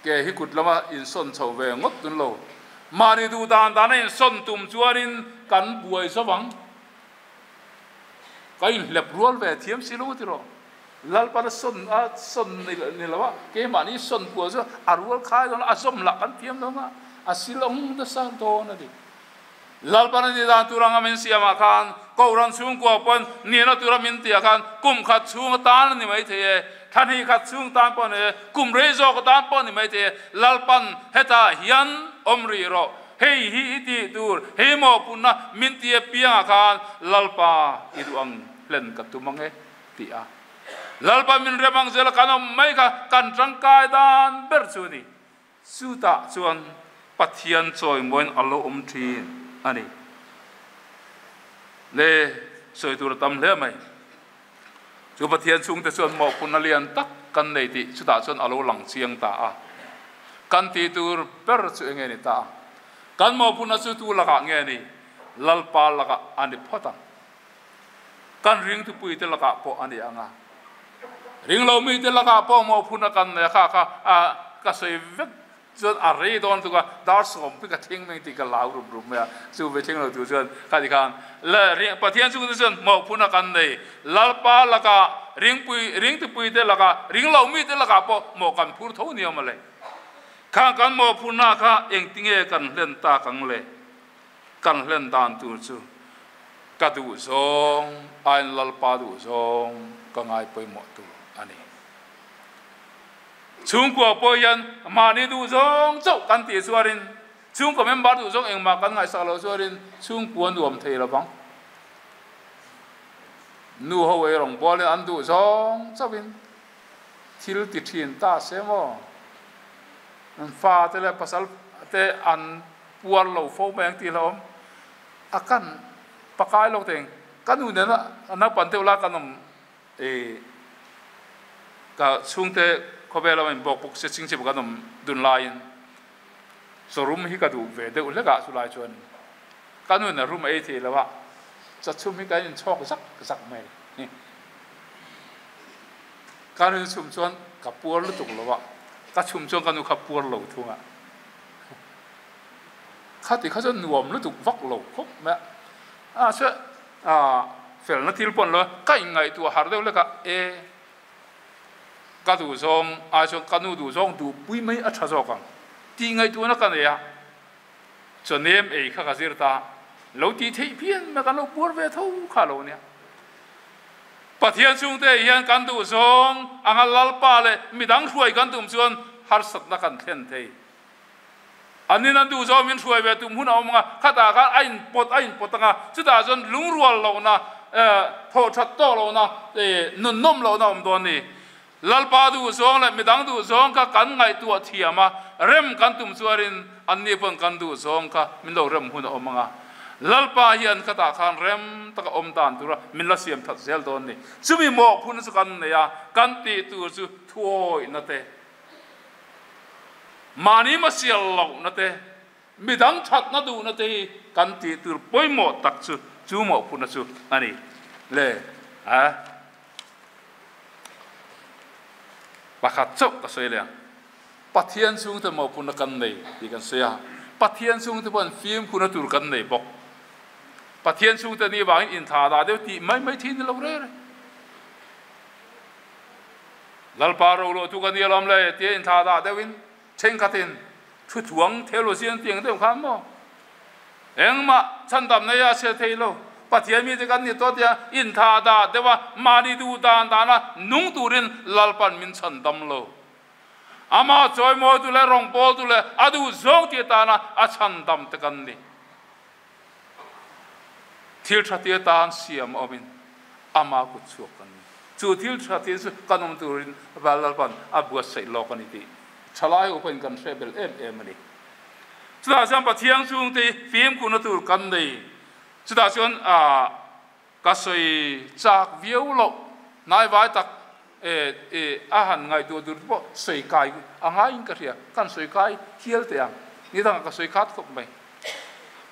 Ke hi kut lama insawn chho ve ngawt tun lo. Mahni duh dan dana insawn tum chuanin kan buai zo ang. Ka inhlep rual ve thiam si lo ti rawh. Lalpan a sawn a sawn ni lo a, keimahni sawn kual chu a rual khai dawn a, a zawm lah kan thiam lo ang a, a silawng nasa dawn a ni. Lalpan a ni dan tur anga min siamah khan Kohhran chhungkua pawn nihna tura min tihah khan kum khat chhung atan a ni mai thei e, thla hnih khat chhung tan pawh a ni e, kum rei zawk atan pawh a ni mai thei e, Lalpan hetah hian awm rih rawh, hei hi i tih tur, hei mawhphurhna min ti apiangah khan Lalpa i duh ang hlen ka tum ang e ti a. Lalpan min rem ang zela kan awm mai kha kan tangkai dan ber chu a ni. Chutah chuan Pathian chawimawiin a lo awm thin a ni. Le sawi tur a tam hle mai. Chu Pathian chhungte chuan mawhphurhna lian tak kan nei tih chutah chuan a lo lang chiang ta a. Kan tih tur ber chu enge ni ta? Kan mawhphurhna chu tu lakah nge ni? Lalpa lakah a ni phawt ang. Kan ringtupuite lakah pawh a ni ang a, ringlo mite lakah pawh mawhphurhna kan nei a, kha kha a ka sawi vek chuan a rei dawn tuk a, dar sawm pi ka thleng mai tih ka lau rup rup mai a, chu ve thleng lo tur chuan kha ti khan le ring Pathian chungte chuan mawhphurhna kan nei, Lalpa lakah ringpui ringtupuite lakah ringlo mite lakah pawh mawh kan phur tho nia mawle. Khang kan mawhphurhna kha engtinge kan hlen tak ang le? Kan hlen dan tur chu ka duh zawng aiin Lalpa duh zawng ka ngai pawimawh tur a ni. Chhungkua pawh hian mahni duh zawng chauh kan tih chuanin chhungkua member duh zawng engmah kan ngaihsak loh chuanin chhungkua nuam thei lo vang. Nu ho ei rawng bualin an duh zawng chauhin thil ti thin ta se maw? An fate leh pasal te an Puar lo fo mai ang tih hlauhawm a kan pakai lo teng ka nu nena naupan deuh la kan awm i ka chhungte khawvel a in bawk bawk se chingchip kan awm dun laiin chawrum hi ka duh ve deuh hlek ah chulai chuan ka nu in a rum ei thei lo a chachhum hi kan in chhawk zak zak mai ka nu in chhum chuan ka puar lutuk lo a ka chhum chuan ka nu kha puar lo thung a. Khati kha chuan nuam lutuk vak lo khawp mai a. A chuan a felna thil pawh an lo a, ka inngaihtuah harh deuh lek a, e ka duh zawng ai chuan ka nu duh zawng duhpui mai a tha zawk ang tih ngaihtuahna ka nei a, chawnem ei kha ka zir ta, lo tih theih phian mai kan lo puar ve tho kha lo nia. Pathian chhungte hian kan duh zawng anga Lalpa leh midang hruai kan tum chuan harsatna kan thlen thei. An in an duh zawng min hruai ve tum hun a awm ang a, khatah khan a inpawt a inpawt ang a, chutah chuan lungrual lohna, thawh that tawh lohna, nunnawm lohna a awm dawn a ni. Lalpa duh zawng leh midang duh zawng kha kan ngaihtuah thiam a, rem kan tum chuanin anni pawn kan duh zawng kha min lo rem hun a awm ang a. Lalpa hian khatah khan rem taka awm dan tura min la siam that zel dawn a ni. Chumi mawhphurhna chu kan nei a, kan tih tur chu thuawihna te, mahni hmasial lohna te, midang thatna duhna te hi kan tih tur pawimawh tak chu chu mawhphurhna chu a ni le a. Pakhat chauh ka sawi leh ang. Pathian chhungte mawhphurhna kan nei tih kan sawi a, Pathian chhungte pawh an fimkhurna tur kan nei bawk. Pathian chhungte ni vangin inthlah dah deuh tih mai mai thin ni lo reng reng. Lalpa roluah tu ka ni alawm le tia inthlah dah deuhin thenkhatin thu thuang theology an ti ang deuh khan maw? Engmah chhandam nei a chhe thei lo. Pathian mite kan ni tawh tia inthah dah deuh a, mahni duh dan dana nung turin Lalpan min chhandam lo. Amah chawimawitu leh rawngbawltu leh a duh zawng ti atana a chhandam te kan ni. Thil tha ti atan siam awmin ama kut chhuak kan ni. Chu thil tha ti chu kan awm turin Lalpan a buatsaih lawk a ni tih thalai upain kan hre bel em em a ni. Chutah chuan Pathian chhungte hi fimkhurna tur kan nei. Chutah chuan ka sawi chak viau loh hnaivai tak a han ngaihtuah tur te pawh sawi kai a ngaiin ka hria. Kan sawi kai hial teh ang. Ni dangah ka sawi khat khawp mai.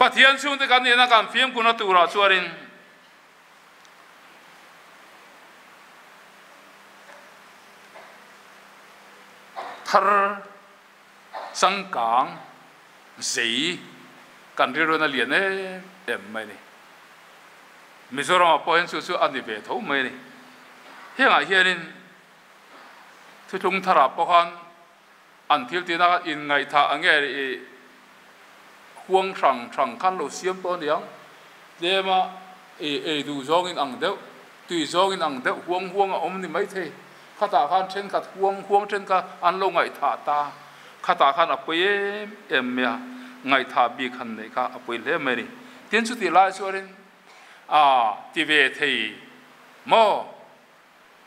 Pathian chhungte kan nihna kan fimkhurna turah chuanin. Thar changkang zei kan rilruin a lian em em mai a ni. Mizoramah pawh hian chu chu a ni ve tho mai a ni. Hengah hianin thuthlung tharah pawh khan an thil tihna inngaihthah ang nge i huang hrang hrang khan lo siam tawh a niang. Tlema i ei duh zawngin ang deuh, tui zawngin ang deuh huang huang a awm ni maithei. Khatah khan thenkhat huang huang then kha an lo ngaihthah ta. Khatah khan a pawi em em mai a, ngaihthah bik han neih kha a pawi hle mai a ni. Tin, chutih lai chuanin a ti ve thei maw?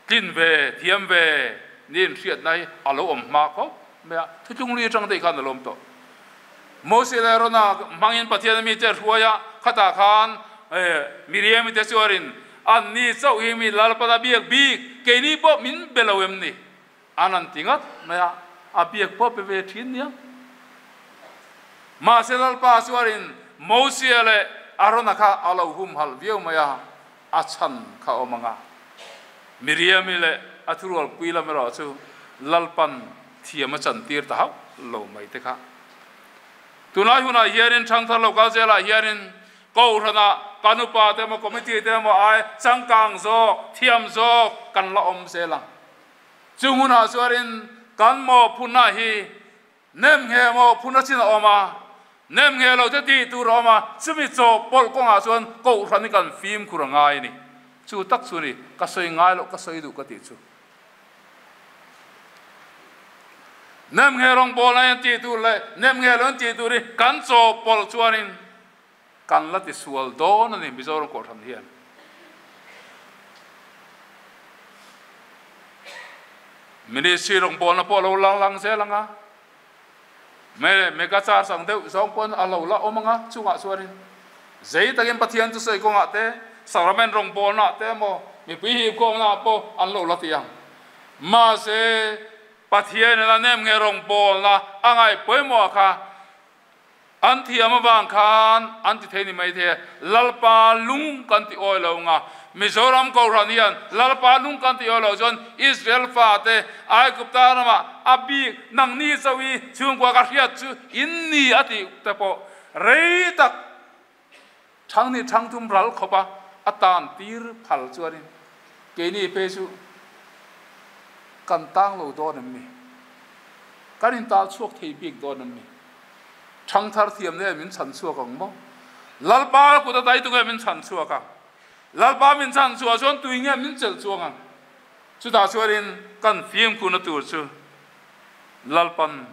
Tlin ve, thiam ve niin hriatna hi a lo awm hma khawp mai a, thutlung lui atang daih khan a lo awm tawh. Moses leh Arona hmangin Pathian mite hruai a, khatah khan Miriam-i te chuanin Anni chauh hi mi Lalpana biak bik, keini pawh min be lo em ni? An an ti ngat mai a, a biak pawh pe ve thin nia. Mahse Lalpa chuanin Mosia leh Arona kha a lo humhalh viau mai a, a chhan kha awm ang a. Miriami leh a thurualpui lam erawh chu Lalpan thiam a chantir ta hauh lo mai te kha. Tunlai hunah hianin Thangthar lo kal zelah hianin Kohhranah kan upa te emaw committee te emaw ai changkang zawk, thiam zawk kan la awm zel ang. Chung hunah chuanin kan mawhphurhna hi nem nge mawhphurhna chin a awm a, nem nge lo te tih tur a awm a, chumi chawhpawlh kawngah chuan kohhran hi kan fimkhur a ngai a ni. Chu tak chu ni, ka sawi ngai loh ka sawi duh ka tih chu. Nem nge rawngbawlna hian tih tur leh nem nge lo in tih tur hi kan chawhpawlh chuanin Kan la ti sual dawn a ni Mizoram Kohhran hian. Ministry rawngbawlna pawh a lo lang lang zel ang a, me mega church ang deuh zawng pawn a lo la awm ang a, chungah chuanin zei takin Pathian chu sawi kawngah te, sacrament rawngbawlnaah te emaw mipui hipkhawmnaah pawh an lo la ti ang. Mahse Pathianin a nem nge rawngbawlna a ngaih pawimawh kha An thiam avang khan an ti thei ni mai thei e. Lalpa lung kan ti awi lo nga. Mizoram Kohhran hian Lalpa lung kan ti awi lo chuan Israel fate Aigupta ramah a bik nangni chauh i chhungkua ka hriat chu in ni a tih te pawh rei tak thang ni thang thum ral khawp a a tan tir phal chuanin keini phei chu kan tang lo dawn em ni? Kan intal chhuak thei bik dawn em ni? Thangthar thiam nge min chhan chhuak ang maw? Lalpa kut a dai tu nge min chhan chhuak ang? Lalpa min chhan chhuah chuan tui nge min chelh chuang ang? Chutah chuanin kan fimkhurna tur chu Lalpan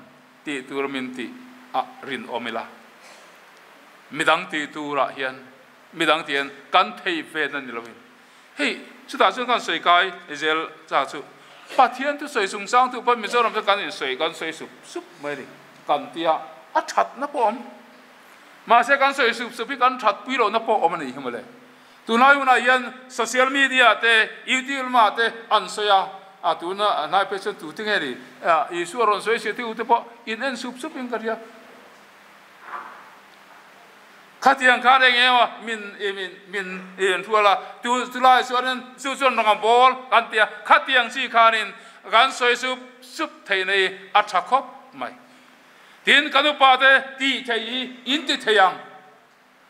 tih tur min tih a rinawm ila. Midang tih turah hian midang tih hian kan thei ve na ni loin Hei, chutah chuan kan sawi kai zel cha chu Pathian thusawi chungchang tu pawn Mizoram chu kan insawi kan sawi sup sup mai a ni. Kan tia a thatna pawh awm. Mahse kan sawi sup sup hi kan that pui lohna pawh awm a nih hi mawle. Tunlai hunah hian social media te, YouTube lamah te an sawi a, a tuna hnai phei chuan tute nge ni Isua rawn sawi si te pawh in en sup sup in ka ria. Khatiang khan eng emaw min min min inhrual a, tu chulai chuanin chu chuan rawn bawl kan ti a, khatiang chi khanin kan sawi sup sup theihna hi a tha khawp mai. Tin, kan upa te tih theih hi in ti thei ang,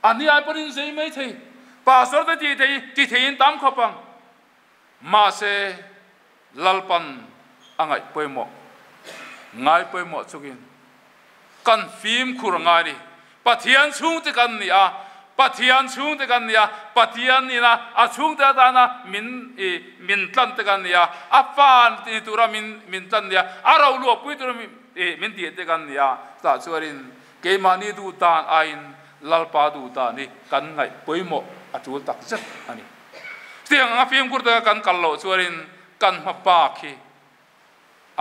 a ni ai pawhin in zei mai thei, pastor te tih theih hi ti thei in tam khawp ang, mahse Lalpan a ngaih pawimawh, ngai pawimawh chungin kan fimkhur a ngai ni. Pathian chhungte kan ni a, Pathian chhungte kan ni a, Pathian nina a chhungte atana min i min tlan te kan ni a, a fa ni tura min min tlan ni a, a roluahpui tura min i min tih te kan ni a. Chutah chuanin keimahni duh dan aiin Lalpa duh dan hi kan ngaih pawimawh a tul takzet a ni. Chutiang anga fimkhur taka kan kal loh chuanin kan hma bak hi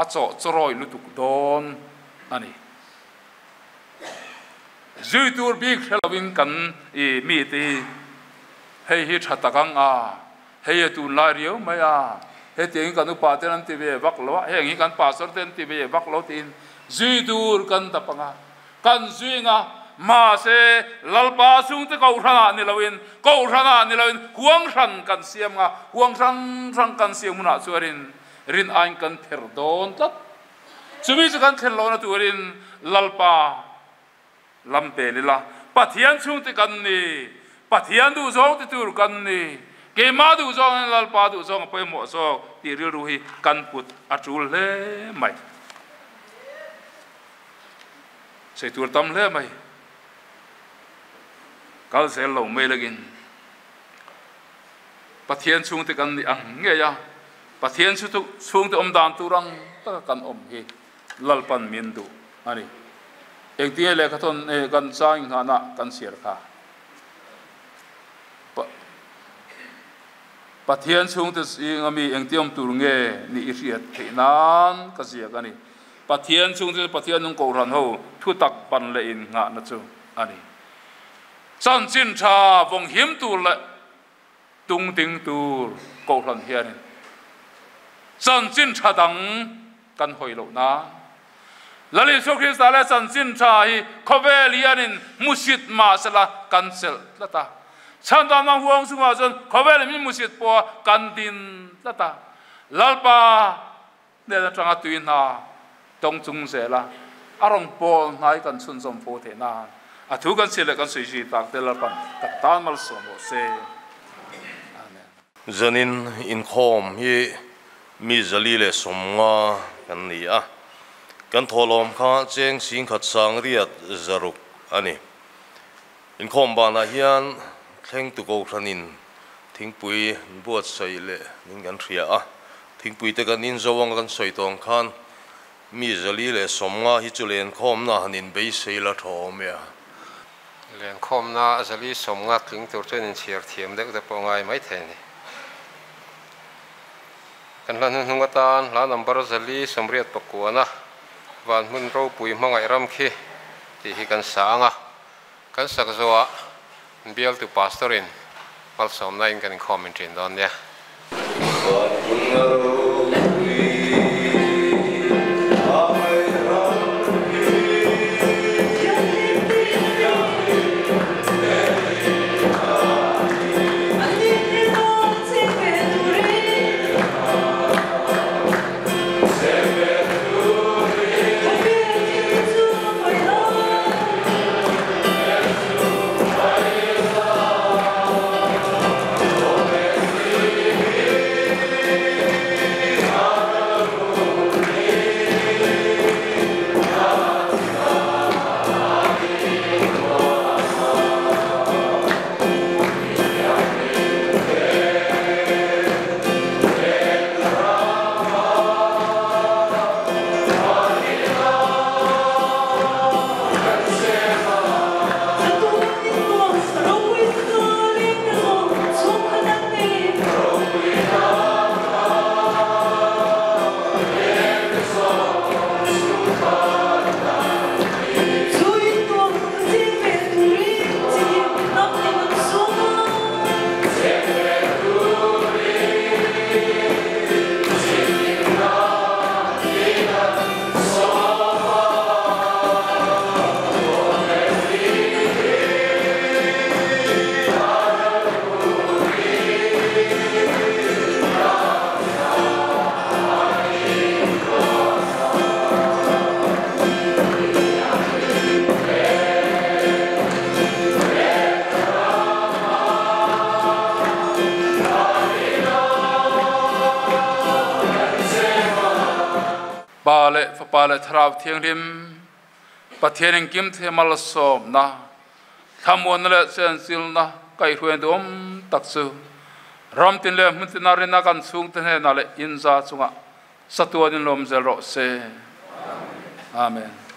a chawh chawrawi lutuk dawn a ni. Zui tur bik hre lovin kan i mite hi hei hi tha tak ang a, hei a tunlai riau mai a, hetiangin kan upa ten an ti ve vak lo a, heng hi kan pastor ten an ti ve vak lo tiin zui tur kan dap ang a. Kan zinga mahse Lalpa chhungte Kohhranah ni loin, Kohhranah ni loin huang hran kan siam nga, huang hrang hrang kan siam hunah chuanin rin aiin kan pher dawn tlat. Chumi chu kan thlen lohna turin Lalpa lam pel ila, Pathian chhungte kan ni, Pathian duhzawng ti tur kan ni, keimah duhzawngin Lalpa duhzawng a pawimawh zawk tih rilru hi kan put a tul hle mai. Sawi tur tam hle mai. Kal zel lo mai lengin Pathian chhungte kan nih ang ngei a, Pathian chhungte awm dan tur ang taka kan awm hi Lalpan min duh a ni. Engtinge lehkhathawn kan chang inghahna kan chhiar kha? Pathian chhungte zinga mi engti awm tur nge nih i hriat theih nan ka ziak a ni. Pathian chhungte chu Pathian nung kohhran ho thutak pan leh innghahna chu a ni. Chanchin tha vawng him tur leh tung ding tur kohhran hianin chanchin tha dang kan hawi loh nan Lal Isua Krista leh chanchin tha hi khawvel hianin hmusit mah sela kan chelh tlat a. Chhandamna huang chungah chuan khawvelin min hmusit pawha kan din tlat a. Lalpa hnen atanga tui hna tawng chung zela a rawn pawl hnai kan chhunzawm fo theih nan a thu kan chhiat leh kan sawi zui tak te Lalpan ka tan malsawm rawh se. Amen. Zanin inkhawm hi mi 450 kan ni a, kan thawhlawm kha cheng singkhat sangriat zaruk a ni. Inkhawm banah hian thlengtu kohhranin thingpui buatsaih leh nin kan hria a, thingpui te kan inzo anga kan sawi tawng khan mi 450 hi chu lenkhawmna han inbeisei la tha awm e a. Lenkhawmna 450 tling tur chuan inchhiar thiam deuh te pawh ngai maithei a ni. Kan hla hnuhnung atan hla number 489 van hmun ropui hmangaih ram khi tih hi kan sa ang a. Kan sak zawhah bialtu pastor in malsawmna in kan inkhawm in thin dawn nia. Van hmun ropui hmangaih ram khi. Pa leh Fapa leh Thlarau Thianghlim Pathian engkim thei malsawmna, thlamuanna leh chenchilna kaihhruaina duhawm tak chu ram tin leh hmun tina rinna kan chhungte hnenah leh inza chungah satuanin lawm zel rawh se. Amen.